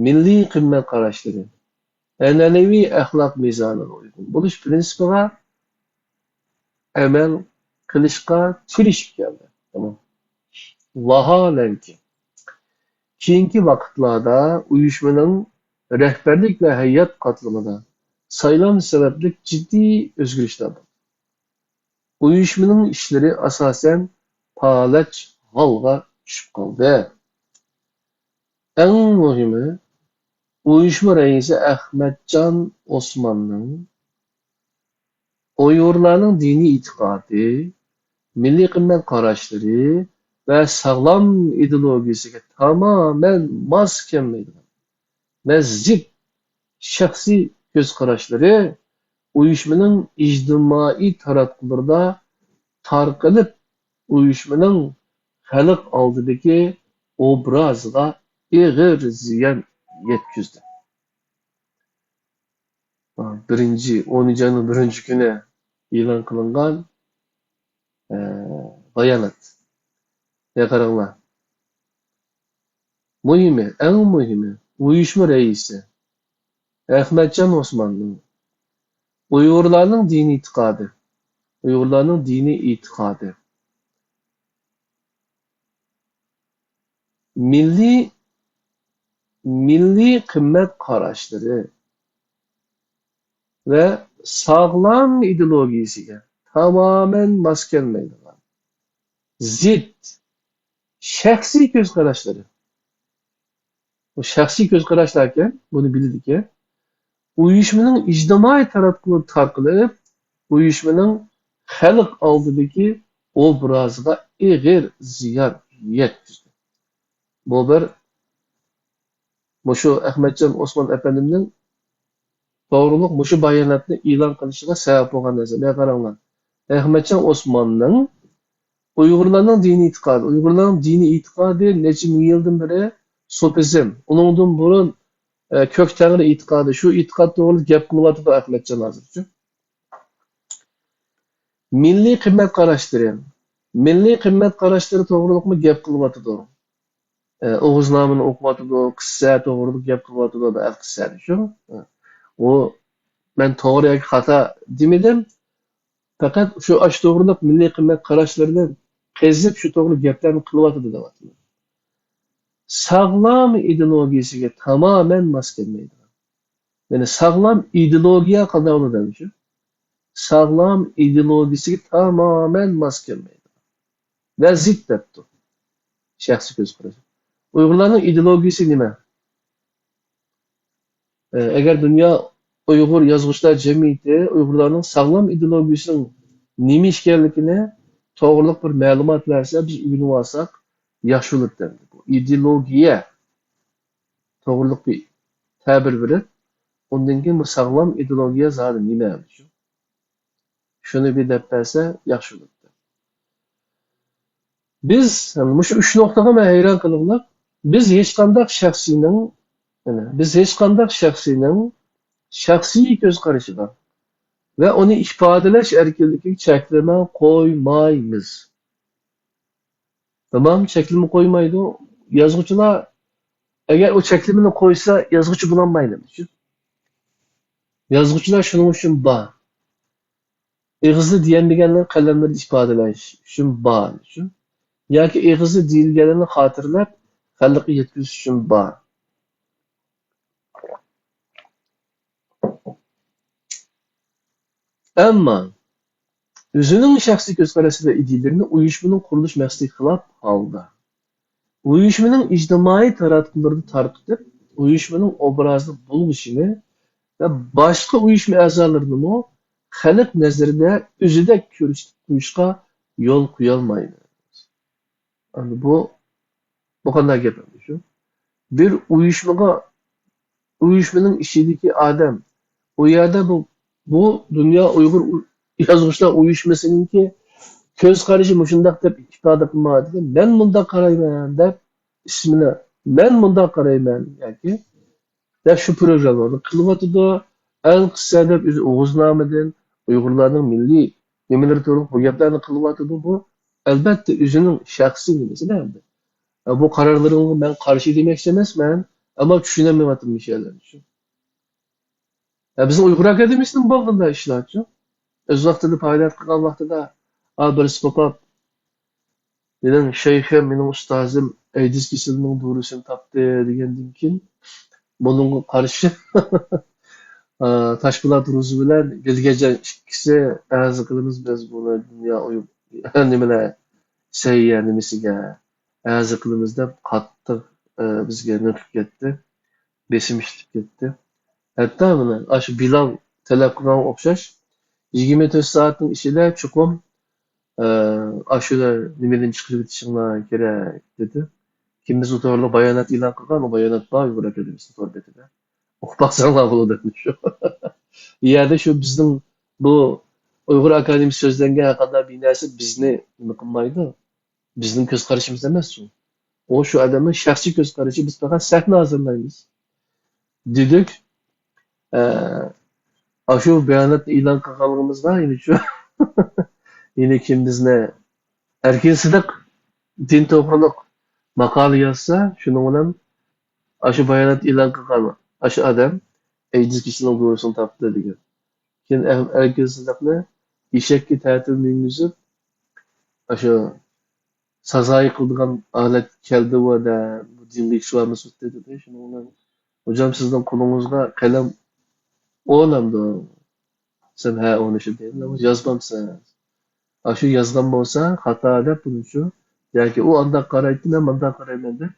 مىللىي قىممەت قاراشلىرى، ئەنئەنىۋى ئەخلاق مىزانىغا ئۇيغۇن بولۇش پىرىنسىپىغا ئەمەل قىلىشقا تىرىشىپ كەلدى. تامام. ۋاھالەنكى، كېيىنكى ۋاقىتلاردا ئۇيۇشمىنىڭ رەھبەرلىك ۋە ھەيئەت قاتلىمىدا سايلام سەۋەبلىك جىددىي ئۆزگىرىشلەر بولدى. ئۇيۇشمىنىڭ ئىشلىرى ئاساسەن پالەچ ھالغا چۈشۈپ قالدى. ئەڭ مۇھىمى، ئۇيۇشما رەئىسى ئەخمەتجان ئوسماننىڭ ئۇيغۇرلارنىڭ دىنىي ئېتىقادى، مىللىي قىممەت قاراشلىرى ۋە ساغلام ئىدېئولوگىيەسىگە تامامەن ماس كەلمەيدىغان ۋە زىت شەخسىي كۆز قاراشلىرى ئۇيۇشمىنىڭ ئىجتىمائىي تاراتقۇلىرىدا تارقىلىپ، ئۇيۇشمىنىڭ خەلق ئالدىدىكى ئوبرازىغا ئېغىر زىيان يەتكۈزدى. بىرىنچى، ئونىنچى ئاينىڭ بىرىنچى كۈنى ئېلان قىلىنغان، ئە، بايانات. يا قاراڭلار. مۇھىمى، ئەڭ مۇھىمى، ئۇيۇشما رەئىسى ئەخمەتجان ئوسماننىڭ ئۇيغۇرلارنىڭ دىنىي ئېتىقادى، ئۇيغۇرلارنىڭ دىنىي ئېتىقادى، مىللىي، مىللىي قىممەت قاراشلىرى ۋە ساغلام ئىدېئولوگىيەسىگە تامامەن ماس كەلمەيدىغان، زىت، شەخسىي كۆز قاراشلىرى. بۇ شەخسىي كۆز قاراشلاركەن، بۇنى بىلىدىكەن. ئۇيۇشمىنىڭ ئىجتىمائىي تاراتقۇلىرى تارقىلىپ، ئۇيۇشمىنىڭ خەلق ئالدىدىكى ئوبرازىغا ئېغىر زىيان يەتكۈزدى. بۇ بىر مۇشۇ ئەخمەتجان ئوسمان ئەپەندىمنىڭ توغرۇلۇق مۇشۇ باياناتنى ئېلان قىلىشىغا سەۋەب بولغان نەرسە. مانا قاراڭلار، ئەخمەتجان ئوسماننىڭ ئۇيغۇرلارنىڭ دىنىي ئېتىقادى، ئۇيغۇرلارنىڭ دىنىي ئېتىقادى نەچچە مىڭ يىلدىن بېرى سوپىزم، ئۇنىڭدىن بۇرۇن، ئە، كۆك تەڭرى ئېتىقادى، شۇ ئېتىقاد توغرىلىق گەپ قىلىۋاتىدۇ ئەخمەتجان ھازىرچۇ. مىللىي قىممەت قاراشلىرى، مىللىي قىممەت قاراشلىرى توغرۇلۇقمۇ گەپ قىلىۋاتىدۇ. ئە، ئوغۇزنامىنى ئوقۇۋاتىدۇ، قىسسە توغرىلىق گەپ قىلىۋاتىدۇ، ئەل قىسسەنى شۇ. ئۇ مەن توغرا ياكى خاتا دېمىدىم. پەقەت شۇ ئاشۇ توغرىلىق مىللىي قىممەت قاراشلىرىنى قېزىپ، شۇ توغرىلىق گەپلەرنى قىلىۋاتىدۇ دەۋاتىمەن. ساغلام ئىدېئولوگىيەسىگە تامامەن ماس كەلمەيدىغان. يەنى ساغلام ئىدېئولوگىيە قانداق بولىدۇ دېمىشى؟ ساغلام ئىدېئولوگىيەسىگە تامامەن ماس كەلمەيدىغان. ۋە زىت دەپتۇ. شەخسىي كۆز قارىشى. ئۇيغۇرلارنىڭ ئىدېئولوگىيەسى نېمە؟ ئە، ئەگەر دۇنيا ئۇيغۇر يازغۇچىلار جەمئىيىتى ئۇيغۇرلارنىڭ ساغلام ئىدېئولوگىيەسىنىڭ نېمە ئىكەنلىكىنى توغرۇلۇق بىر مەلۇمات بەرسە، بىز ئۆگىنىۋالساق ياخشى بولىدۇ دەمدى. بۇ ئىدېئولوگىيە توغرۇلۇق بىر تەبىر بېرىپ، ئۇندىن كېيىن بۇ ساغلام ئىدېئولوگىيە زادى نېمە؟ شۇنى بىر دەپ بەرسە ياخشى بولاتتى. بىز مۇشۇ ئۈچ نۇقتىغا مەن ھەيران قېلىڭلار. بىز ھېچقانداق شەخسىينىڭ، يەنى بىز ھېچقانداق شەخسىينىڭ شەخسىي كۆز قارىشىغا ۋە ئۇنى ئىپادىلەش ئەركىنلىكىگە چەكلىمە قويمايمىز. تامام، چەكلىمە قويمايدۇ. يازغۇچىلار، ئەگەر ئۇ چەكلىمىنى قويسا، يازغۇچى بولالمايدۇ. يازغۇچىلار شۇنىڭ ئۈچۈن بار. ئېغىزدا دېيەلمىگەنلەرنى قەلەملىرىدە ئىپادىلەش ئۈچۈن بار. ياكى ئېغىزدا دېيىلگەنلەرنى خاتىرىلەپ، خەلققە يەتكۈزۈش ئۈچۈن بار. ئەمما ئۆزىنىڭ شەخسىي كۆز قارىشى ۋە ئىدىيىلىرىنى ئۇيۇشمىنىڭ قۇرۇلۇش مەقسىتىگە خىلاپ ھالدا، ئۇيۇشمىنىڭ ئىجتىمائىي تاراتقۇلىرىدا تارقىتىپ، ئۇيۇشمىنىڭ ئوبرازىنى بۇلغىشىنى ۋە باشقا ئۇيۇشما ئەزالىرىنىمۇ خەلق نەزىرىدە ئۆزىدەك كۆرسىتىپ قويۇشقا يول قويالمايمىز. ئەمدى بۇ، بۇ قانداق گەپ ئەمدى شۇ؟ بىر ئۇيۇشمىغا، ئۇيۇشمىنىڭ ئىچىدىكى ئادەم، ئۇ يەردە بۇ، بۇ دۇنيا ئۇيغۇر ئۇ-، يازغۇچىلار ئۇيۇشمىسىنىڭكى كۆز قارىشى مۇشۇنداق دەپ ئىپادە قىلمايدىكەن، مەن مۇنداق قارايمەن دەپ ئىسمىنى، مەن مۇنداق قارايمەن ياكى دەپ شۇ پروگراممىلارنى قىلىۋاتىدۇ. ئەل قىسسە دەپ ئۆزى ئوغۇزنامىدىن، ئۇيغۇرلارنىڭ مىللىي نېمىلىرى توغرۇلۇق بۇ گەپلەرنى قىلىۋاتىدۇ. بۇ ئەلبەتتە ئۆزىنىڭ شەخسىي نېمىسىدە ئەمدى. ئە، بۇ قارارلىرىڭغا مەن قارشى دېمەكچى ئەمەسمەن، ئەمما چۈشىنەلمەيۋاتىمەن مۇشۇ يەرلەرنى شۇ. ئە، بىزنىڭ ئۇيغۇر ئاكادېمىيىسىدىمۇ بولدى بۇنداق ئىشلارچۇ. ئۆز ۋاقتىدا پائالىيەت قىلغان ۋاقتىدا، ئا، بىرسى قوپاپ، مېنىڭ شەيخىم، مېنىڭ ئۇستازىم ئەيدىز كېسىلىنىڭ دورىسىنى تاپتى دېگەندىن كېيىن، بۇنىڭغا قارشى، ئا، تاشپولات روزى بىلەن گۈلگەجەن ئىككىسى ئەرز قىلىمىز بىز بۇنى دۇنيا ئۇيۇم-، نېمىلەر، سەھىيە نېمىسىگە ئەرز قىلىمىز دەپ قاتتىق، ئە، بىزگە نېقىپ كەتتى. بېسىم ئىشلىتىپ كەتتى. ھەتتا مانا ئاشۇ بىلال تەلەپ قىلغانغا ئوخشاش، يىگىرمە تۆت سائەتنىڭ ئىچىدە چوقۇم، ئە، ئاشۇ نېمىدىن چىقىرىۋېتىشىڭلار كېرەك، دېدى. كېيىن بىز ئۇ توغرىلىق بايانات ئېلان قىلغان، ئۇ بايانات بار ئۇيغۇر ئاكادېمىيىسىنىڭ تور بېتىدە. ئوقۇپ باقساڭلار بولىدۇ، شۇ. ئۇ يەردە شۇ بىزنىڭ بۇ ئۇيغۇر ئاكادېمىيىسى سۆزلەنگەن ھەرقانداق بىر نەرسە بىزنى نېمە قىلمايدۇ. بىزنىڭ كۆز قارىشىمىز ئەمەسچۇ. ئۇ شۇ ئادەمنىڭ شەخسىي كۆز قارىشى، بىز پەقەت سەھنە ھازىرلايمىز. دېدۇق. ئە، ئاشۇ باياناتنى ئېلان قىلغانلىقىمىزغا يەنە شۇ، يەنە كىم بىزنى ئەركىن سىدىق دىن توغرۇلۇق ماقالە يازسا، شۇنىڭ بىلەن ئاشۇ بايانات ئېلان قىلغان ئاشۇ ئادەم ئەيدىز كېسىلىنىڭ دورىسىنى تاپتى دېگەن. كېيىن ئەركىن سىدىقنى ئېشەككە تەتۈر مىنگۈزۈپ، ئاشۇ سازايى قىلىدىغان ھالەتكە كەلدى ۋە دە، بۇ دىنغا ئىشلارمىز ئۆتتى دېدى. شۇنىڭ بىلەن، «خوجام، سىزنىڭ قولىڭىزغا قەلەم ئورنامدۇ؟» دېسەم، «ھە، ئورنىشىدۇ» دېدى. «يازمامسىز؟ ئاشۇ يازغان بولسا خاتا» دەپ بۇنى شۇ، ياكى ئۇ ئانداق قارايتتى، مەن مانداق قارايمەن دەپ،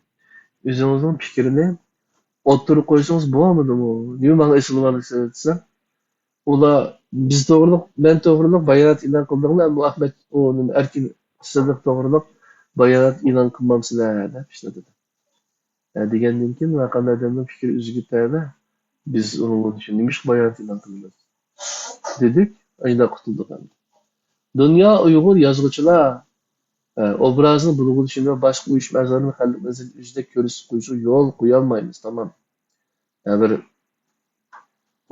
ئۆزىڭىزنىڭ پىكرىنى ئوتتۇرىغا قويسىڭىز بولمىدىمۇ؟ نېمە ماڭا ئېسىلىۋالىسىز دېسەم، ئۇلار بىز توغرىلىق، مەن توغرىلىق بايانات ئېلان قىلدىڭلار، ئەمما ئەخمەت، ئۇ نېمە، ئەركىن ئىسسىقلىق توغرىلىق بايانات ئېلان قىلمامسىلەر دەپ ئىشلىتىدۇ. ھە، دېگەندىن كېيىن ھەر قانداق ئادەمنىڭ پىكرى ئۆزىگە تەۋە، بىز ئۇنىڭغا نېمىشقا بايانات ئېلان قىلىمىز دېدۇق، ئايدا قۇتۇلدۇق ئەمدى. دۇنيا ئۇيغۇر يازغۇچىلار، ئە، ئوبرازىنى بۇلغىلىشىنى ۋە باشقا ئۇيۇشما ئەزالىرىنى خەلق مەنزىلىدە ئۆزىدەك كۆرسىتىپ قويۇشىغا يول قويالمايمىز، تامام. ھە، بىر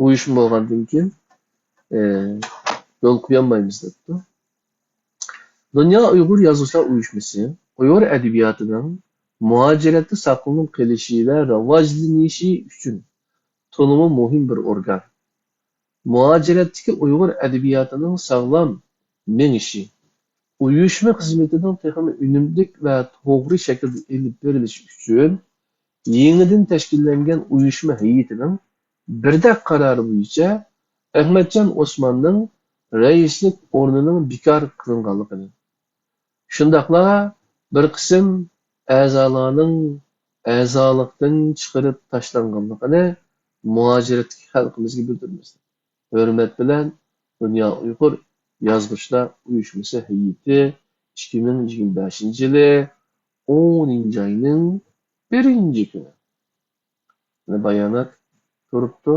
ئۇيۇشما بولغاندىن كېيىن، ئە، يول قويالمايمىز دەپتۇ. دۇنيا ئۇيغۇر يازغۇچىلار ئۇيۇشمىسى ئۇيغۇر ئەدەبىياتىنىڭ مۇھاجىرەتتە ساقلىنىپ قېلىشى ۋە راۋاجلىنىشى ئۈچۈن تولىمۇ مۇھىم بىر ئورگان. مۇھاجىرەتتىكى ئۇيغۇر ئەدەبىياتىنىڭ ساغلام مېڭىشى، ئۇيۇشما خىزمىتىنىڭ تېخىمۇ ئۈنۈملۈك ۋە توغرا شەكىلدە ئېلىپ بېرىلىشى ئۈچۈن، يېڭىدىن تەشكىللەنگەن ئۇيۇشما ھەيئىتىنىڭ بىردەك قارارى بويىچە ئەخمەتجان ئوسماننىڭ رەئىسلىك ئورنىنىڭ بىكار قىلىنغانلىقىنى، شۇنداقلا بىر قىسىم ئەزالارنىڭ ئەزالىقتىن چىقىرىپ تاشلانغانلىقىنى مۇھاجىرەتتىكى خەلقىمىزگە بىلدۈرىمىز. ھۆرمەت بىلەن، دۇنيا ئۇيغۇر يازغۇچىلار ئۇيۇشمىسى ھەيئىتى، ئىككى مىڭ يىگىرمە بەشىنچى يىلى ئونىنچى ئاينىڭ بىرىنچى كۈنى. بايانات تۇرۇپتۇ.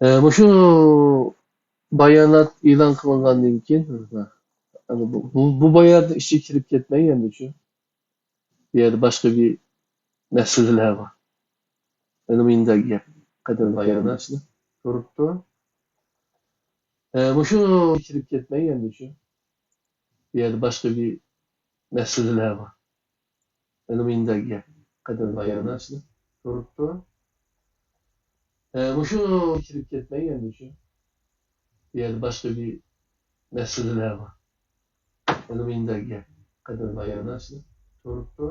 ئە، مۇشۇ بايانات ئېلان قىلىنغاندىن كېيىن، بۇ، بۇ، بۇ باياناتنىڭ ئىچىگە كىرىپ كەتمەي ئەمدىچۇ. بۇ يەردە باشقا بىر مەسىلىلەر بار. ئەنە مۇنداق گەپ. قەدىر بايانات تۇرۇپتۇ. ئە، مۇشۇ كىرىپ كەتمەي ئەمدىچۇ. بۇ يەردە باشقا بىر مەسىلىلەر بار. ئەنە مۇنداق گەپ. قەدىر بايانات تۇرۇپتۇ. ئە، مۇشۇ كىرىپ كەتمەي ئەمدىچۇ. بۇ يەردە باشقا بىر مەسىلىلەر بار. ئەنە مۇنداق گەپ. قەدىر بايانات تۇرۇپتۇ.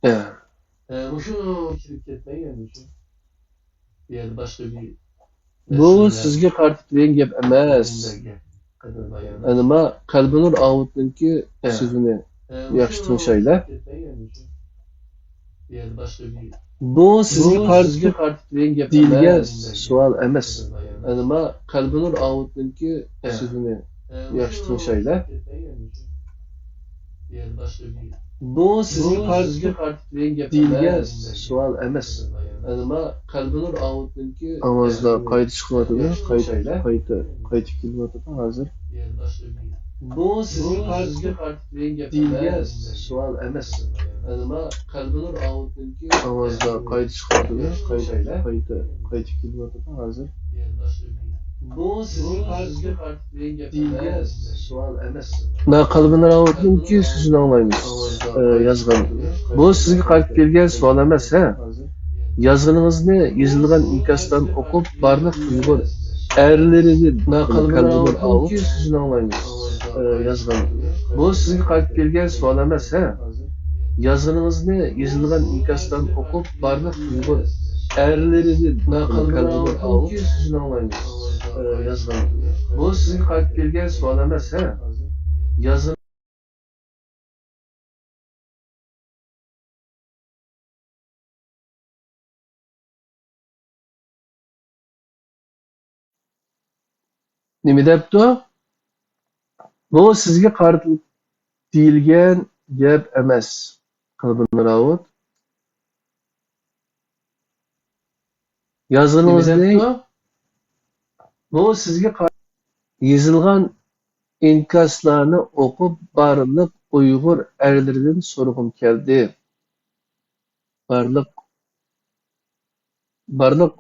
ئە، مۇشۇ كىرىپ كەتمەي ئەمدىچۇ. بۇ يەردە باشقا بىر بۇ سىزگە قارىتىپ دېگەن گەپ ئەمەس. ئەنىما قەلبىنۇر ئاۋۇتنىڭكى سۆزىنى ياخشى تىڭشايلى. بۇ سىزگە قارىتىپ دېيىلگەن سوئال ئەمەس. ئەنىما قەلبىنۇر ئاۋۇتنىڭكى سۆزىنى ياخشى تىڭشايلى. بۇ سىزگە قارىتىپ دېيىلگەن سوئال ئەمەس. ئەنىما قەلبىنۇر ئاۋۇتنىڭكى ئاۋازدا قايتا چىقىۋاتىدۇ، قايتا، قايتا، قايتا كېلىۋاتىدۇ ھازىر. بۇ سىزگە قارىتىپ دېيىلگەن سوئال ئەمەس. ئەنىما قەلبىنۇر ئاۋۇتنىڭكى ئاۋازدا قايتا چىقىۋاتىدۇ، قايتا، قايتا، قايتا كېلىۋاتىدۇ ھازىر. بۇ سىزگە قارىتىپ دېيىلگەن سوئال ئەمەس. مۇنا قەلبىنۇر ئاۋۇتنىڭكى سۆزىنى ئاڭلايمىز. ئە، يازغان. بۇ سىزگە قارىتىپ كەلگەن سوئال ئەمەس، ھە؟ يازغىنىڭىزنى يېزىلغان ئىنكاستان ئوقۇپ، بارلىق ئۇيغۇر ئەرلىرىدىن قەلبىنۇر ئاۋۇت سۆزىنى ئاڭلايمىز. ئە، يازغان. بۇ سىزگە قارىتىپ كەلگەن سوئال ئەمەس، ھە؟ يازغىنىڭىزنى يېزىلغان ئىنكاستان ئوقۇپ، بارلىق ئۇيغۇر ئەرلىرىدىن قەلبىنۇر ئاۋۇت سۆزىنى ئاڭلايمىز. ئە، يازغان. بۇ سىزگە قارىتىپ كەلگەن سوئال ئەمەس، ھە؟ يازغىنىڭىزنى نېمە دەپتۇ؟ بۇ سىزگە قارىتىلىپ دېيىلگەن گەپ ئەمەس. قەلبىنۇر ئاۋۇت. يازغىنىڭىزنى، بۇ سىزگە قا-، يېزىلغان ئىنكاسلارنى ئوقۇپ، بارلىق ئۇيغۇر ئەرلىرىدىن سورىغۇم كەلدى. بارلىق، بارلىق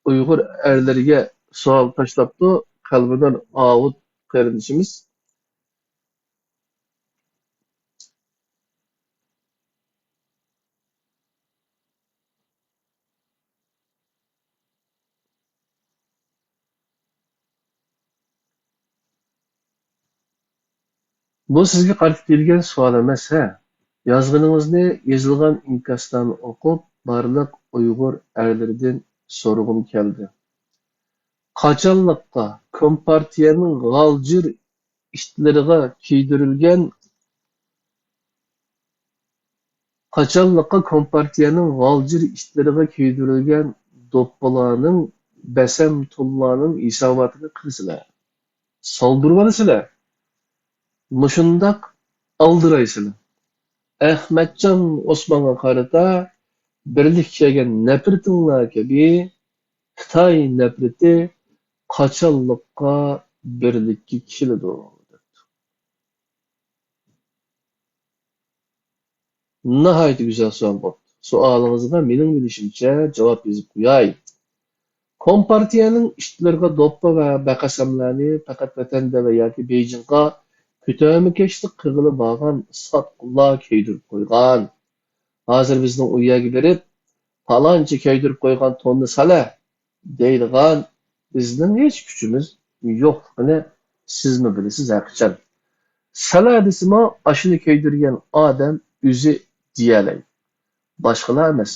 ئۇيغۇر ئەرلىرىگە سوئال تاشلاپتۇ قەلبىنۇر ئاۋۇت قېرىندىشىمىز. بۇ سىزگە قارىتىپ بېرىلگەن سوئال ئەمەس، ھە؟ يازغىنىڭىزنى، يېزىلغان ئىنكاسلارنى ئوقۇپ، بارلىق ئۇيغۇر ئەرلىرىدىن سورىغۇم كەلدى. قاچانلىققا كومپارتىيەنىڭ غالجىر ئىتلىرىغا كىيدۈرۈلگەن، قاچانلىققا كومپارتىيەنىڭ غالجىر ئىتلىرىغا كىيدۈرۈلگەن دوپپىلارنىڭ، بەسەم تونلارنىڭ ھېساباتىنى قىلىسىلەر؟ سالدۇرۇۋالىسىلەر. مۇشۇنداق ئالدىرايسىلەر. ئەخمەتجان ئوسمانغا قارىتا بىرلىككە كەلگەن نەپرىتىڭلار كەبى خىتاي نەپرىتى قاچانلىققا بىرلىككە كېلىدۇ؟ ناھايىتى گۈزەل سوئال بوپتۇ. سوئالىڭىزغا مېنىڭ بىلىشىمچە جاۋاب يېزىپ قوياي. كومپارتىيەنىڭ ئىتلىرىغا دوپپا ۋە بەقەسەملەرنى پەقەت ۋەتەندە ۋە ياكى بېيجىڭغا كۆتۈرمىكەشلىك قىلغىلى بارغان ساتقۇنلار كىيدۈرۈپ قويغان. ھازىر بىزنىڭ ئۇ يەرگە بېرىپ، پالانچى كىيدۈرۈپ قويغان توننى سالە دەيدىغان بىزنىڭ ھېچ كۈچىمىز يوقلۇقىنى سىزمۇ بىلىسىز ھەرقاچان. سالە دېسىمۇ، ئاشۇنى كىيدۈرگەن ئادەم ئۆزى دېيەلەيدۇ. باشقىلار ئەمەس.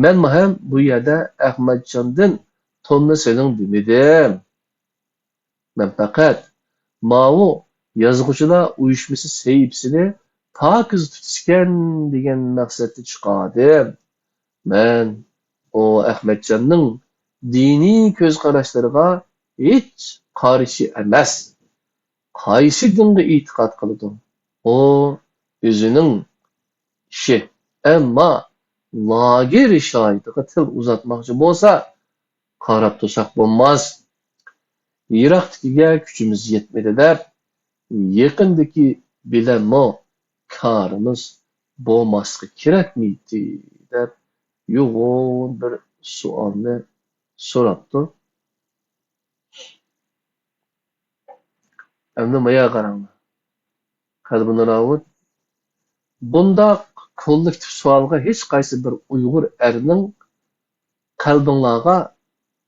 مەنمۇ ھەم بۇ يەردە ئەخمەتجاندىن توننى سېلىڭ دېمىدىم. مەن پەقەت ماۋۇ يازغۇچىلار ئۇيۇشمىسى سەھىپىسىنى پاكىز تۇتىسىكەن دېگەن مەقسەتتە چىقاردىم. مەن ئۇ ئەخمەتجاننىڭ دىنىي كۆز قاراشلىرىغا ھېچ قارشى ئەمەس. قايسى دىنغا ئېتىقاد قىلىدۇ، ئۇ ئۆزىنىڭ ئىشى. ئەمما لاگېر شاھىتىغا تىل ئۇزاتماقچى بولسا، قاراپ تۇرساق بولماس. يىراقتىكىگە كۈچىمىز يەتمىدى دەپ، يېقىندىكى بىلەنمۇ كارىمىز بولماسلىقى كېرەكمىدى دەپ يوغان بىر سوئالنى سوراپتۇ. ئەمدى مايا قاراڭلار. قەلبىنى راۋۇت. بۇنداق كوللېكتىپ سوئالغا ھېچقايسى بىر ئۇيغۇر ئەرنىڭ قەلبىڭلارغا،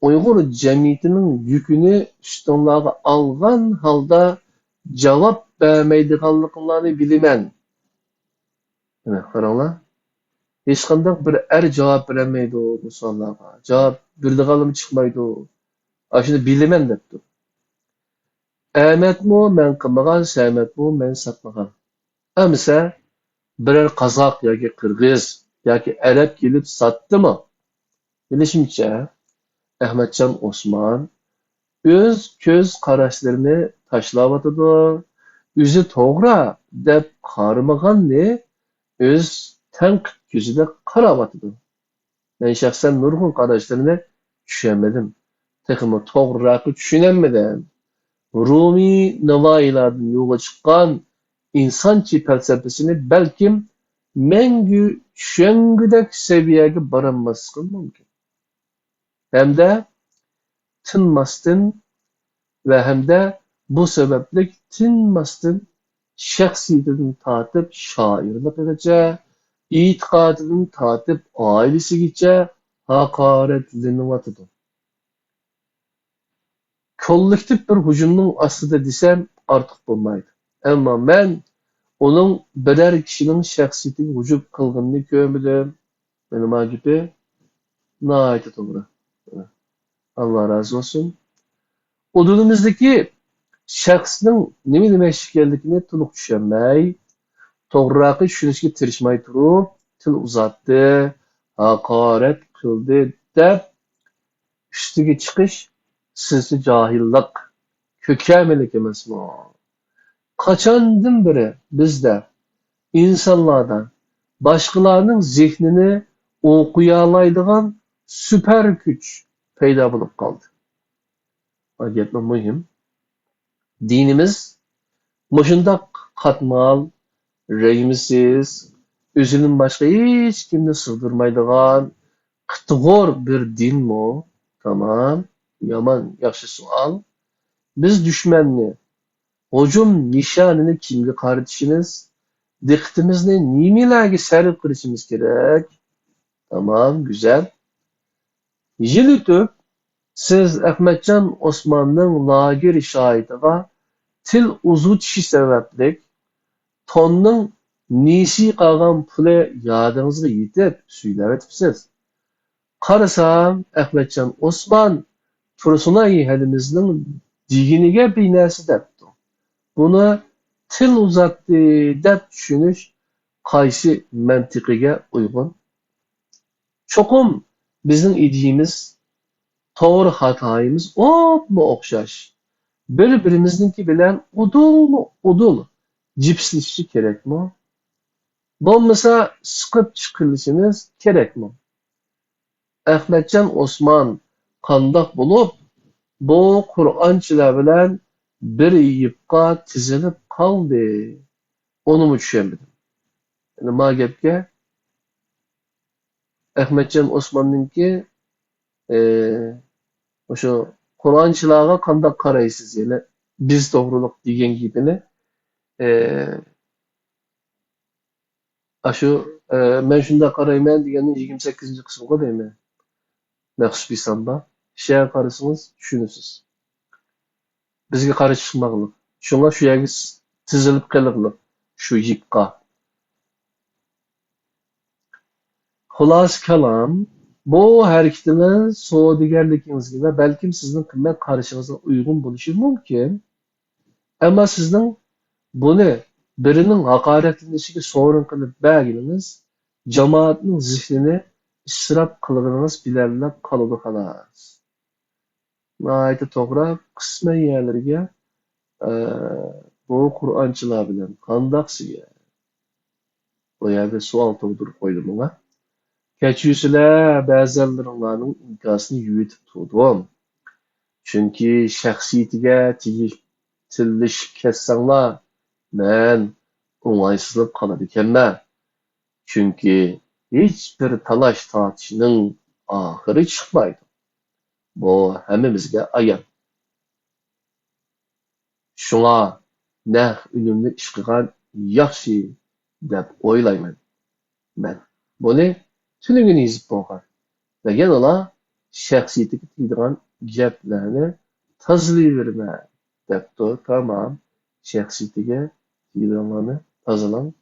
ئۇيغۇر جەمئىيىتىنىڭ يۈكىنى ئۈستۈڭلارغا ئالغان ھالدا جاۋاب بەرمەيدىغانلىقىڭلارنى بىلىمەن. مانا، قاراڭلار. ھېچقانداق بىر ئەر جاۋاب بېرەلمەيدۇ بۇ سوئاللارغا. جاۋاب بېرىدىغانلىرىمۇ چىقمايدۇ. ئاشۇنى بىلىمەن دەپتۇ. ئەمەتمۇ مەن قىلمىغان، سەمەتمۇ مەن ساتمىغان. ئەمىسە، بىرەر قازاق ياكى قىرغىز ياكى ئەرەب كېلىپ ساتتىمۇ؟ بىلىشىمچە، ئەخمەتجان ئوسمان ئۆز كۆز قاراشلىرىنى تاشلاۋاتىدۇ. ئۆزى توغرا دەپ قارىمىغاننى ئۆز تەنقىد كۆزىدە قاراۋاتىدۇ. مەن شەخسەن نۇرغۇن قاراشلىرىنى چۈشەنمىدىم. تېخىمۇ توغرىراقى چۈشىنەلمىدىم. رۇمىي نەۋائىيلاردىن يولغا چىققان ئىنسانچى پەلسەپىسىنى بەلكىم مەڭگۈ چۈشەنگۈدەك سەۋىيەگە بارالماسلىقىم مۇمكىن. ھەمدە تىنماستىن ۋە ھەمدە بۇ سەۋەبلىك تىنماستىن شەخسىيىتىدىن تارتىپ شائىرلىقىغىچە، ئېتىقادىدىن تارتىپ ئائىلىسىگىچە ھاقارەتلىنىۋاتىدۇ. كوللېكتىپ بىر ھۇجۇمنىڭ ئاستىدا دېسەم ئارتۇق بولمايدۇ. ئەمما مەن ئۇنىڭ بىرەر كىشىنىڭ شەخسىيىتىگە ھۇجۇم قىلغىنىنى كۆرمىدىم. مېنىڭ ما گېپى ناھايىتى توغرا. ئاللا رازى بولسۇن. ئۇدۇلىمىزدىكى شەخسنىڭ نېمە دېمەكچى ئىكەنلىكىنى تولۇق چۈشەنمەي، توغرىراقى چۈشىنىشكە تىرىشماي تۇرۇپ، تىل ئۇزارتتى، ھاقارەت قىلدى دەپ ئۈستىگە چىقىش سىنچى جاھىللىق، كۆكەمىلىك ئەمەسمۇ؟ قاچاندىن بېرى بىزدە، ئىنسانلاردا باشقىلارنىڭ زېھنىنى ئوقۇيالايدىغان سۈپەر كۈچ پەيدا بولۇپ قالدى؟ بۇ گەپمۇ مۇھىم. دىنىمىز مۇشۇنداق قاتمال، رەھىمسىز، ئۆزىدىن باشقا ھېچكىمنى سىغدۇرمايدىغان قىتىغۇر بىر دىنمۇ؟ تامام، يامان ياخشى سوئال. بىز دۈشمەننى، ھۇجۇم نىشانىنى كىمگە قارىتىشىمىز، دىققىتىمىزنى نېمىلەرگە سەرپ قىلىشىمىز كېرەك؟ تامام، گۈزەل. يىل ئۆتۈپ، سىز ئەخمەتجان ئوسماننىڭ لاگېر شاھىتىغا تىل ئۇزىتىشى سەۋەبلىك، توننىڭ نېسى قالغان پۇلى يادىڭىزغا يېتىپ سۆيلەۋېتىپسىز. قارىسام، ئەخمەتجان ئوسمان تۇرسۇنئاي ھەدىمىزنىڭ دېگىنىگە بىنەرسە دەپتۇ. بۇنى تىل ئۇزاتتى دەپ چۈشىنىش قايسى مەنتىقىگە ئۇيغۇن؟ چوقۇم بىزنىڭ ئىدىيىمىز، توغرا خاتايىمىز ئوپمۇ ئوخشاش. بىر-بىرىمىزنىڭكى بىلەن ئۇدۇلمۇ ئۇدۇل جىپسىلىشى كېرەكمۇ؟ بولمىسا سىقىپ چىقىرىشىمىز كېرەكمۇ؟ ئەخمەتجان ئوسمان قانداق بولۇپ، بۇ قۇرئانچىلار بىلەن بىر يىپقا تىزىلىپ قالدى؟ ئۇنىمۇ چۈشەنمىدىم. يەنى ما گەپكە ئەخمەتجان ئوسماننىڭكى، ئى، مۇشۇ قۇرئانچىلارغا قانداق قارايسىز؟ يەنى بىز توغرۇلۇق دېگەن گېپىنى، ئى، ئاشۇ، ئى، مەن شۇنداق قارايمەن دېگەننىڭ يىگىرمە سەككىزىنچى قىسمىغۇ دەيمەن. مەخسۇس بىسامبا. شۇ يەرگە قارىسىڭىز چۈشىنىسىز. بىزگە قارشى چىقماغلىق. شۇڭا شۇ يەرگە س-، تىزىلىپ قېلىغلىق. شۇ يىپقا. خۇلاسە كالام، بۇ ھەرىكىتىڭىز سودىگەرلىكىڭىزگە ۋە بەلكىم سىزنىڭ قىممەت قارىشىڭىزغا ئۇيغۇن بولۇشى مۇمكىن. ئەمما سىزنىڭ بۇنى بىرىنىڭ ھاقارەتلىنىشىگە سورۇن قىلىپ بەرگىنىڭىز جامائەتنىڭ زېھنىنى ئىسراپ قىلغىنىڭىز بىلەنلا قالىدۇ، خالاس. ناھايىتى توغرا، قىسمەن يەرلىرىگە، ئە، بۇ قۇرئانچىلار بىلەن قانداقسىگە؟ بۇ يەردە سوئال تۇغدۇرۇپ قويدۇم ماڭا. كەچۈرسىلە، بەزەنلىرىڭلارنىڭ ئىنكاسىنى يۇيۇۋېتىپ تۇردۇم. چۈنكى شەخسىيىتىگە تېگىش-، تىللىشىپ كەتسەڭلار، مەن ئوڭايسىزلىنىپ قالىدىكەنمەن. چۈنكى ھېچبىر تالاش-تارتىشنىڭ ئاخىرى چىقمايدۇ. بۇ ھەممىمىزگە ئايان. شۇڭا نەق ئۈنۈمنى ئىشقىغان ياخشى دەپ ئويلايمەن مەن. بۇنى تۈنۈگۈن يېزىپ بولغان ۋە يەنىلا شەخسىيىتىگە تېگىدىغان گەپلەرنى تازىلىۋېرىمەن دەپتۇ. تامام، شەخسىيىتىگە تېگىدىغانلارنى تازىلاڭ.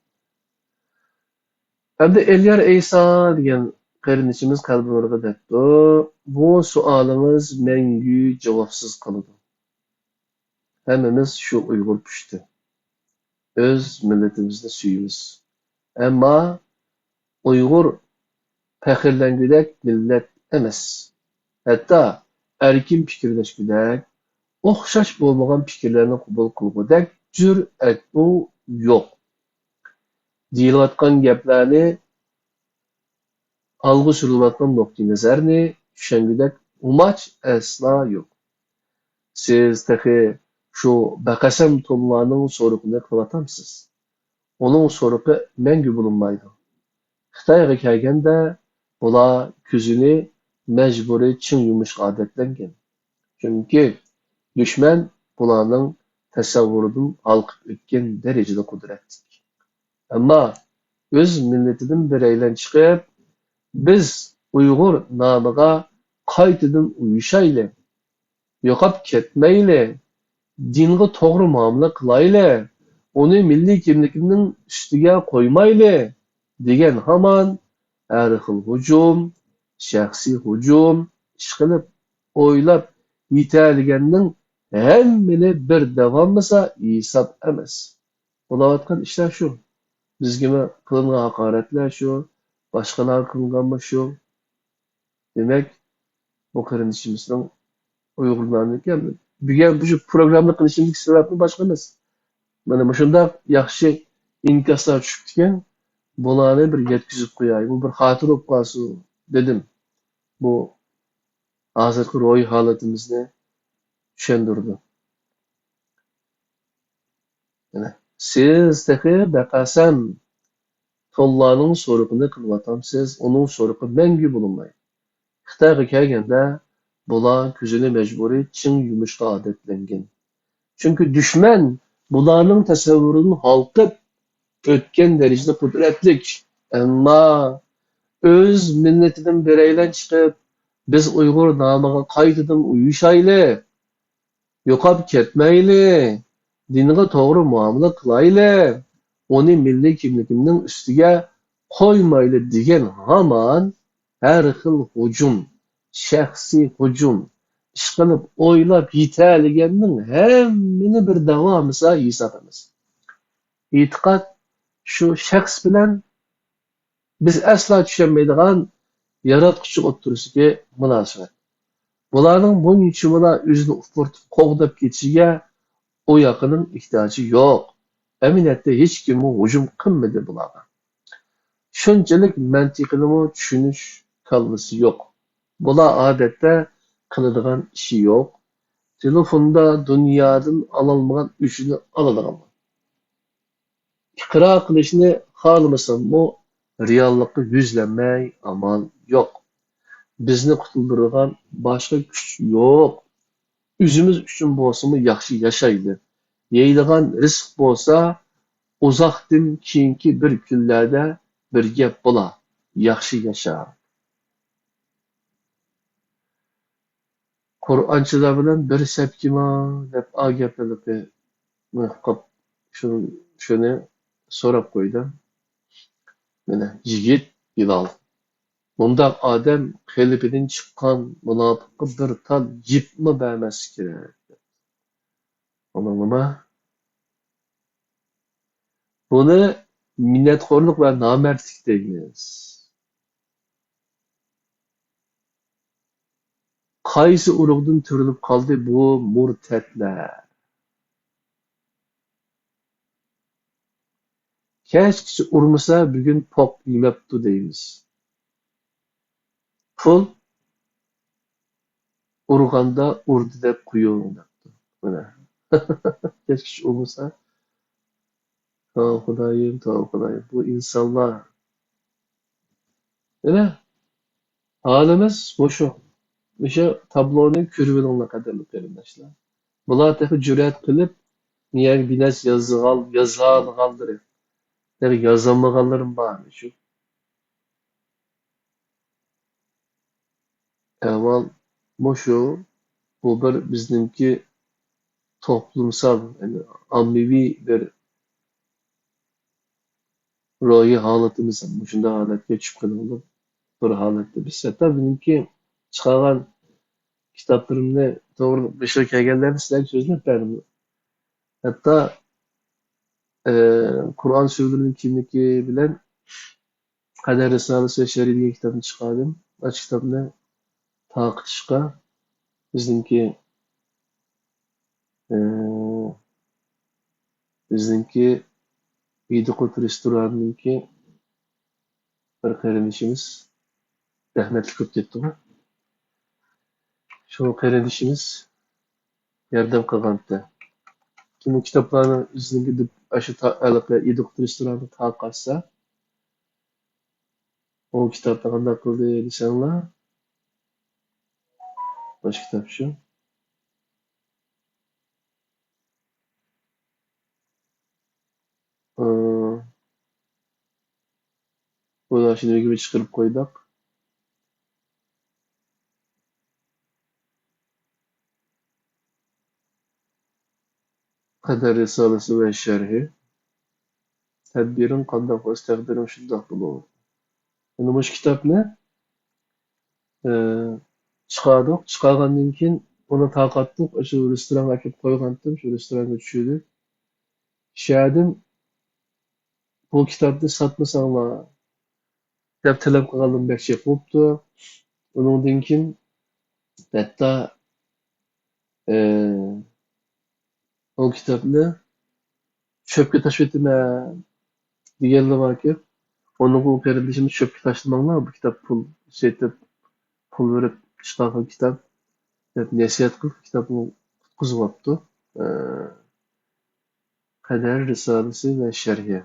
ئەمدى ئېليار ئەيسا دېگەن قېرىندىشىمىز قەلبىنۇرغا دەپتۇ، بۇ سوئالىڭىز مەڭگۈ جاۋابسىز قالىدۇ. ھەممىمىز شۇ ئۇيغۇر پۇشتى. ئۆز مىللىتىمىزنى سۆيىمىز. ئەمما ئۇيغۇر پەخىرلەنگۈدەك مىللەت ئەمەس. ھەتتا ئەركىن پىكىرلەشكۈدەك، ئوخشاش بولمىغان پىكىرلەرنى قوبۇل قىلغۇدەك جۈرئەتمۇ يوق. دېيىلىۋاتقان گەپلەرنى، ئالغا سۈرۈلۈۋاتقان نۇقتىئىنەزەرنى چۈشەنگۈدەك ئۇماچ ئەسلا يوق. سىز تېخى شۇ بەقەسەم تونلارنىڭ سورىقىنى قىلىۋاتامسىز؟ ئۇنىڭ سورىقى مەڭگۈ بولۇنمايدۇ. خىتايغا كەلگەندە، بۇلار كۆزىنى مەجبۇرىي چىڭ يۇمۇشقا ئادەتلەنگەن. چۈنكى دۈشمەن بۇلارنىڭ تەسەۋۋۇرىدىن ھالقىپ ئۆتكەن دەرىجىدە قۇدرەتلىك. ئەمما ئۆز مىللىتىدىن بىرەيلەن چىقىپ، بىز ئۇيغۇر نامىغا قايتىدىن ئۇيۇشايلى، يوقاپ كەتمەيلى، دىنغا توغرا مۇئامىلە قىلايلى، ئۇنى مىللىي كىملىكىمىزنىڭ ئۈستىگە قويمايلى دېگەن ھامان ھەر خىل ھۇجۇم، شەخسىي ھۇجۇم، ئىشقىلىپ، ئويلاپ يېتەلىگەننىڭ ھەممىنى بىر دەۋالمىسا ھېساب ئەمەس. بولاۋاتقان ئىشلار شۇ. بىزگىمۇ قىلىنغان ھاقارەتلەر شۇ، باشقىلارغا قىلىنغانمۇ شۇ. دېمەك، بۇ قېرىندىشىمىزنىڭ ئۇيغۇرلارنىڭكى، بۈگۈن بۇ پروگرامما قىلىشىمىزدىكى سەۋەبمۇ باشقا ئەمەس. مانا مۇشۇنداق ياخشى ئىنكاسلار چۈشۈپتىكەن، بۇلارنى بىر يەتكۈزۈپ قوياي، بۇ بىر خاتىرە بولۇپ قالسۇن دېدىم. بۇ ھازىرقى روھىي ھالىتىمىزنى چۈشەندۈرىدۇ. يەنە، سىز تېخى بەقەسەم تونلارنىڭ سورىقىنى قىلىۋاتامسىز، ئۇنىڭ سورىقى مەڭگۈ بولۇنمايدۇ. خىتايغا كەلگەندە، بۇلار كۆزىنى مەجبۇرىي چىڭ يۇمۇشقا ئادەتلەنگەن. چۈنكى دۈشمەن بۇلارنىڭ تەسەۋۋۇرىدىن ھالقىپ ئۆتكەن دەرىجىدە قۇدرەتلىك. ئەمما ئۆز مىللىتىدىن بىرەيلەن چىقىپ، بىز ئۇيغۇر نامىغا قايتىدىن ئۇيۇشايلى، يوقاپ كەتمەيلى، دىنغا توغرا مۇئامىلە قىلايلى، ئۇنى مىللىي كىملىكىمنىڭ ئۈستىگە قويمايلى دېگەن ھامان ھەر خىل ھۇجۇم، شەخسىي ھۇجۇم، ئىشقىلىپ ئويلاپ يېتەلىگەننىڭ ھەممىنى بىر داۋامىسا ھېسابلىمىز. ئېتىقاد شۇ شەخس بىلەن بىز ئەسلا چۈشەنمەيدىغان ياراتقۇچى ئوتتۇرىسىدىكى مۇناسىۋەت. بۇلارنىڭ بۇنچىۋالا ئۆزىنى ئۇپرىتىپ قوغداپ كېتىشىگە ئۇ ياقىنىڭ ئېھتىياجى يوق. ئەمەلىيەتتە ھېچكىممۇ ھۇجۇم قىلمىدى بۇلارغا. شۇنچىلىك مەنتىقىنىمۇ چۈشىنىش كاللىسى يوق. بۇلار ئادەتتە قىلىدىغان ئىشى يوق. تېلېفوندا دۇنيادىن ئالالمىغان ئۆچىنى ئالىدىغانلار. ئىقرار قىلىشنى خالىمىساممۇ، رېئاللىققا يۈزلەنمەي ئامال يوق. بىزنى قۇتۇلدۇرىدىغان باشقا كۈچ يوق. ئۆزىمىز ئۈچۈن بولسىمۇ ياخشى ياشايلى. يەيدىغان رىزىق بولسا، ئۇزاقتىن كېيىنكى بىر كۈنلەردە بىر گەپ بولا، ياخشى ياشا. قۇرئانچىلار بىلەن بىر سەپكىما دەپ ئا گەپلىرىنى قىلىپ، شۇ-، شۇنى سوراپ قويدۇم. مانا، يىگىت بىلال، بۇنداق ئادەم قېلىپىدىن چىققان مۇناپىققا بىر تال يىپمۇ بەرمەسلىك كېرەك. ئاڭلاڭلىما؟ بۇنى مىننەتخورلۇق ۋە نامەردلىك دەيمىز. قايسى ئۇرۇقدىن تۆرىلىپ قالدى بۇ مۇرتەتلەر؟ كەچكىچە ئۇرمىسا، بۈگۈن پوق يېمەپتۇ دەيمىز. پۇل ئۇرغاندا ئۇردى دەپ قويۇڭ دەپتۇ. مانا. كەچكىچە ئۇرمىسا، توۋا خۇدايىم، توۋا خۇدايىم، بۇ ئىنسانلار. مانا، ھالىمىز مۇشۇ. مۇشۇ تابلونى كۆرۈۋېلىڭلار، قەدىرلىك قېرىنداشلار. بۇلار تېخى جۈرئەت قىلىپ، مېنىڭ بىر نەرسە يازغان، يازالىغانلىرى، تېخى يازالمىغانلىرىمۇ بار شۇ. ئەھۋال مۇشۇ. بۇ بىر بىزنىڭكى توپلۇمسال، يەنى ئاممىۋى بىر روھىي ھالىتىمىز مۇشۇنداق ھالەتكە چۈشۈپ قېلىۋاتىدۇ. بىر ھالەتتە بىز ھەتتا مېنىڭكى چىقارغان كىتابلىرىمنى توغرا بېشىغا كەلگەنلەرنى سىلەرگە سۆزلەپ بەردىم. ھەتتا، ئى، قۇرئان سۈرىلىرىنىڭ كىملىكى بىلەن قەدەر رىسالىسى ۋە شەرھى دېگەن كىتابنى چىقاردىم. ئاشۇ كىتابنى تارقىتىشقا بىزنىڭكى، ئى، بىزنىڭكى ھىدىقۇت رېستورانىنىڭكى بىر قېرىندىشىمىز رەھمەتلىك بولۇپ كەتتىغۇ. شۇ قېرىندىشىمىز ياردەم قىلغانتى. بۇ كىتابلارنى ئىزدىگىدە ئاشۇ تا-، ھېلىقى ئىدىقۇت رېستورانىدا تارقاتسا، ئۇ كىتابنى قانداق قىلدى دېسەڭلار، مۇشۇ كىتاب شۇ. ئى، بۇنى ئاشۇ نېمىگە چىقىرىپ قويدۇق. قەدەر رىسالىسى ۋە شەرھى. تەدبىرىڭ قانداق بولسا، تەقدىرىڭ شۇنداق بولۇر. ئەنە مۇشۇ كىتابنى، ئى، چىقاردۇق. چىقارغاندىن كېيىن ئۇنى تارقاتتۇق. شۇ رېستورانغا ئەكېلىپ قويغانتىم. شۇ رېستورانغا چۈشۈردى. شۇ يەردىن بۇ كىتابنى ساتمىساڭلار دەپ تەلەپ قىلغانلىرىم بەك جىق بوپتۇ. ئۇنىڭدىن كېيىن ھەتتا، ئى، ئۇ كىتابنى چۆپكە تاشلىۋېتىمەن دېگەنلەر باركەن. ئۇنىڭغا ئۇ قېرىندىشىمىز چۆپكە تاشلىماڭلار، بۇ كىتاب پۇل سېتىپ، پۇل بېرىپ چىقارغان كىتاب دەپ نەسىھەت قىلىپ، كىتابنى قۇتقۇزۇۋاپتۇ. ئى، قەدەر رىسالىسى ۋە شەرھى.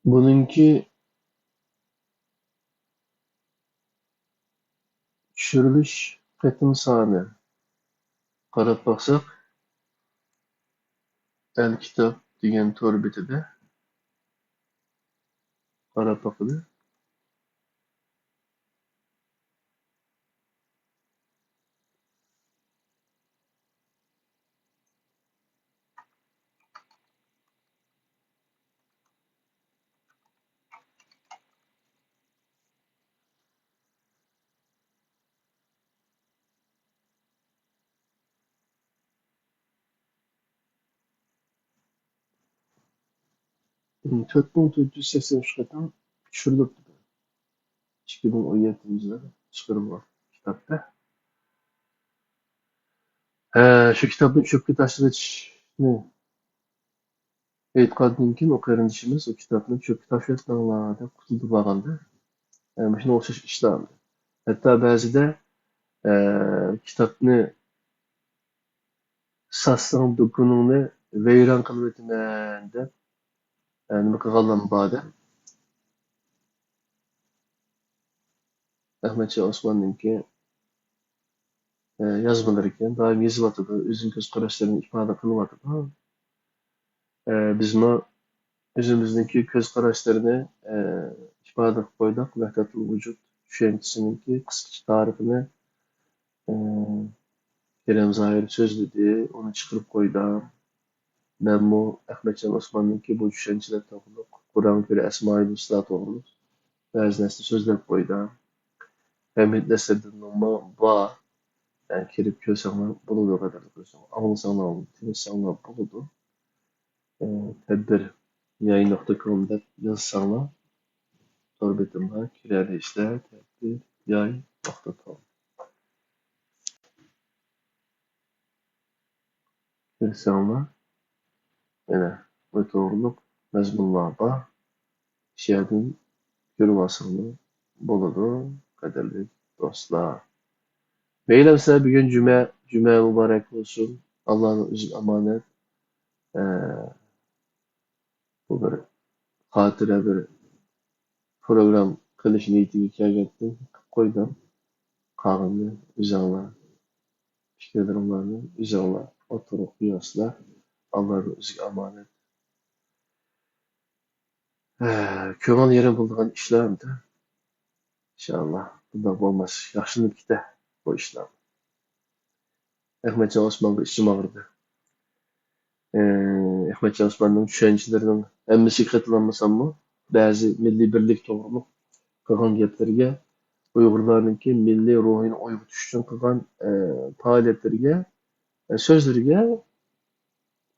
بۇنىڭكى چۈشۈرۈلۈش قېتىم سانى، قاراپ باقساق، ئەلكىتاب دېگەن تور بېتىدە قاراپ باقىلى. تۆت مىڭ تۆت يۈز سەكسەن ئۈچ قېتىم چۈشۈرۈلۈپتۇ. ئىككى مىڭ ئون يەتتىنچى يىلى چىقىرىلغان كىتابتا. ھە، شۇ كىتابنى چۆپكە تاشلىۋېتىشنى ئېيتقاندىن كېيىن، ئۇ قېرىندىشىمىز ئۇ كىتابنى چۆپكە تاشلىۋەتمەڭلار دەپ قۇتۇلدى بارغاندا، ئە، مۇشۇنىڭغا ئوخشاش ئىشلار. ھەتتا بەزىدە، ئە، كىتابنى ساتساڭ دۇكىنىڭنى ۋەيران قىلىۋېتىمەن دەپ، ئە، نېمە قىلغانلارمۇ بار دە. ئەخمەتجان ئوسماننىڭكى، ئە، يازمىلىرىكەن، دائىم يېزىۋاتىدۇ، ئۆزىنىڭ كۆز قاراشلىرىنى ئىپادە قىلىۋاتىدۇ. ئە، بىزمۇ ئۆزىمىزنىڭكى كۆز قاراشلىرىنى، ئە، ئىپادە قىلىپ قويدۇق. ۋەھدەتۇل ۋۇجۇد چۈشەنچىسىنىڭكى قىسقىچە تارىخىنى، ئە، كېرەم زاھىر سۆزلىدى، ئۇنى چىقىرىپ قويدۇم. مەنمۇ ئەخمەتجان ئوسماننىڭكى بۇ چۈشەنچىلەر توغرۇلۇق، قۇرئانغا كۆرە ئەسمائىل ھۇسنا توغرۇلۇق بەزى نەرسە سۆزلەپ قويدۇم. ھەمىد نەسىردىننىڭمۇ بار. يەنى كىرىپ كۆرسەڭلار بولىدۇ، قەدىرلىك دوستلار. ئاڭلىساڭلار، تىڭشىساڭلار بولىدۇ. ئە، تەدبىر ياي نۇقتا كوم دەپ يازساڭلار، تور بېتىمغا كىرەلەيسىلەر، تەدبىر ياي نۇقتا كوم. كىرسەڭلار، يەنە بۇ توغرۇلۇق مەزمۇنلار بار. شۇ يەردىن كۆرۈۋالساڭلار بولىدۇ، قەدىرلىك دوستلار. مەيلى ئەمسە بۈگۈن جۈمە، جۈمە مۇبارەك بولسۇن. ئاللانىڭ ئۆزىگە ئامانەت. ئە، بۇ بىر خاتىرە، بىر پروگرام قىلىش نىيىتىگە كەلگەنتىم، قىلىپ قويدۇم. قالغىنىنى ئۆزۈڭلار، پىكىرلىرىڭلارنى ئۆزۈڭلار ئوتتۇرىغا قويۇۋالسىلا، ئاللانىڭ ئۆزىگە ئامانەت. ھە، كۆڭۈل يېرىم بولىدىغان ئىشلار ئەمدى. ئىنشائاللا، بۇنداق بولماس، ياخشىلىنىپ كېتە بۇ ئىشلار. ئەخمەتجان ئوسمانغا ئىچىم ئاغرىدى. ئى، ئەخمەتجان ئوسماننىڭ چۈشەنچىلىرىنىڭ ھەممىسىگە قېتىلالمىساممۇ، بەزى مىللىي بىرلىك توغرۇلۇق قىلغان گەپلىرىگە، ئۇيغۇرلارنىڭكى مىللىي روھىنى ئويغىتىش ئۈچۈن قىلغان، ئى، پائالىيەتلىرىگە، ئى، سۆزلىرىگە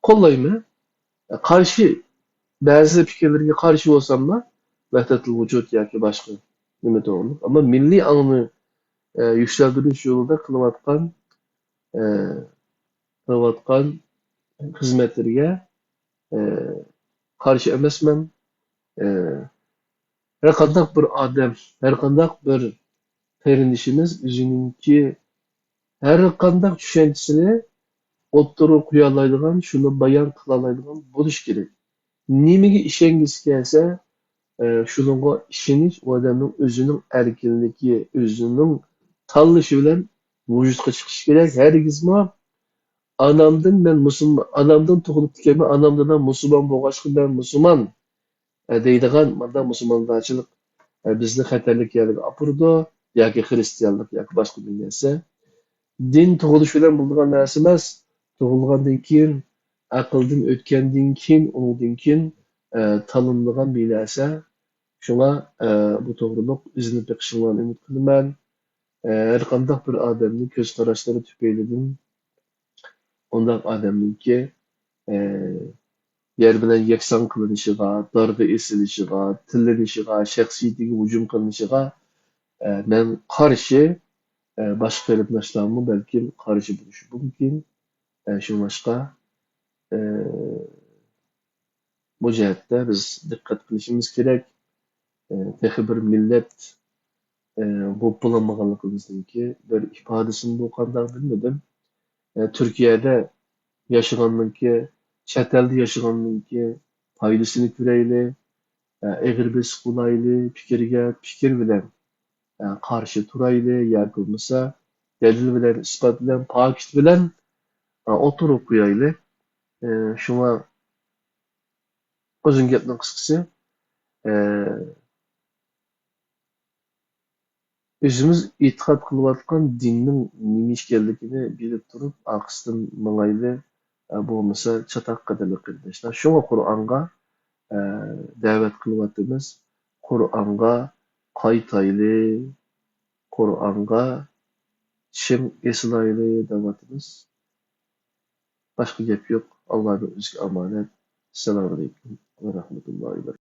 قوللايمەن. قارشى، بەزى پىكىرلىرىگە قارشى بولساممۇ، ۋەھدەتۇل ۋۇجۇد ياكى باشقا نېمە توغرۇلۇق، ئەمما مىللىي ئاڭنى، ئە، يۈكسەلدۈرۈش يولىدا قىلىۋاتقان، ئە، قىلىۋاتقان خىزمەتلىرىگە، ئە، قارشى ئەمەسمەن. ئە، ھەرقانداق بىر ئادەم، ھەرقانداق بىر قېرىندىشىمىز ئۆزىنىڭكى ھەرقانداق چۈشەنچىسىنى ئوتتۇرىغا قويالايدىغان، شۇنى بايان قىلالايدىغان بولۇش كېرەك. نېمىگە ئىشەنگۈسى كەلسە، ئە، شۇنىڭغا ئىشىنىش ئۇ ئادەمنىڭ ئۆزىنىڭ ئەركىنلىكى، ئۆزىنىڭ تاللىشى بىلەن ۋۇجۇدقا چىقىشى كېرەك. ھەرگىزمۇ ئانامدىن مەن مۇسۇلمان، ئانامدىن تۇغۇلۇپ كەلگەن، ئانامدىن مۇسۇلمان بولغاچقا مەن مۇسۇلمان، ئە، دەيدىغان مانداق مۇسۇلمانلارچىلىق، ئە، بىزنى خەتەرلىك يەرلەرگە ئاپىرىدۇ، ياكى خىرىستىيانلىق، ياكى باشقا بىر نەرسە. دىن تۇغۇلۇش بىلەن بولىدىغان نەرسە ئەمەس، تۇغۇلغاندىن كېيىن، ئەقىلدىن ئۆتكەندىن كېيىن، ئۇنىڭدىن كېيىن، ئە، تاللىنىدىغان بىر نەرسە. شۇڭا، ئە، بۇ توغرۇلۇق ئىزدىنىپ بېقىشىڭلارنى ئۈمىد قىلىمەن. ئە، ھەرقانداق بىر ئادەمنىڭ كۆز قاراشلىرى تۈپەيلىدىن ئۇنداق ئادەمنىڭكى، ئە، يەر بىلەن يەكسان قىلىنىشىغا، دارغا ئېسىلىشىغا، تىللىنىشىغا، شەخسىيىتىگە ھۇجۇم قىلىنىشىغا، ئە، مەن قارشى، ئە، باشقا قېرىنداشلارمۇ بەلكىم قارشى بولۇشى مۇمكىن. ئە، شۇڭلاشقا، ئە، بۇ جەھەتتە بىز دىققەت قىلىشىمىز كېرەك. ئە، تېخى بىر مىللەت، ئە، بولۇپ بولالمىغانلىقىمىزنىڭكى بىر ئىپادىسىمۇ بۇ قانداق بىلمىدىم. ئە، تۈركىيەدە ياشىغاننىڭكى، چەت ئەلدە ياشىغاننىڭكى پايدىسىنى كۆرەيلى، ئە، ئېغىر بېسىق بولايلى، پىكىرگە پىكىر بىلەن، ئە، قارشى تۇرايلى، ياكى بولمىسا دەلىل بىلەن، ئىسپات بىلەن، پاكىت بىلەن، ئا، ئوتتۇرىغا قويايلى. ئە، شۇڭا ئۇزۇن گەپنىڭ قىسقىسى، ئە، ئۆزىمىز ئېتىقاد قىلىۋاتقان دىننىڭ نېمە ئىكەنلىكىنى بىلىپ تۇرۇپ، ئارقىسىدىن ماڭايلى، ئە، بولمىسا چاتاق قەدەملىك قېرىنداشلار. شۇڭا قۇرئانغا، ئە، دەۋەت قىلىۋاتىمىز. قۇرئانغا قايتايلى، قۇرئانغا چىڭ ئېسىلايلى دەۋاتىمىز. باشقا گەپ يوق. ئاللانىڭ ئۆزىگە ئامانەت. ئەسسالامۇ ئەلەيكۇم ۋە رەھمەتۇللاھى ۋە بەرىكاتۇھ.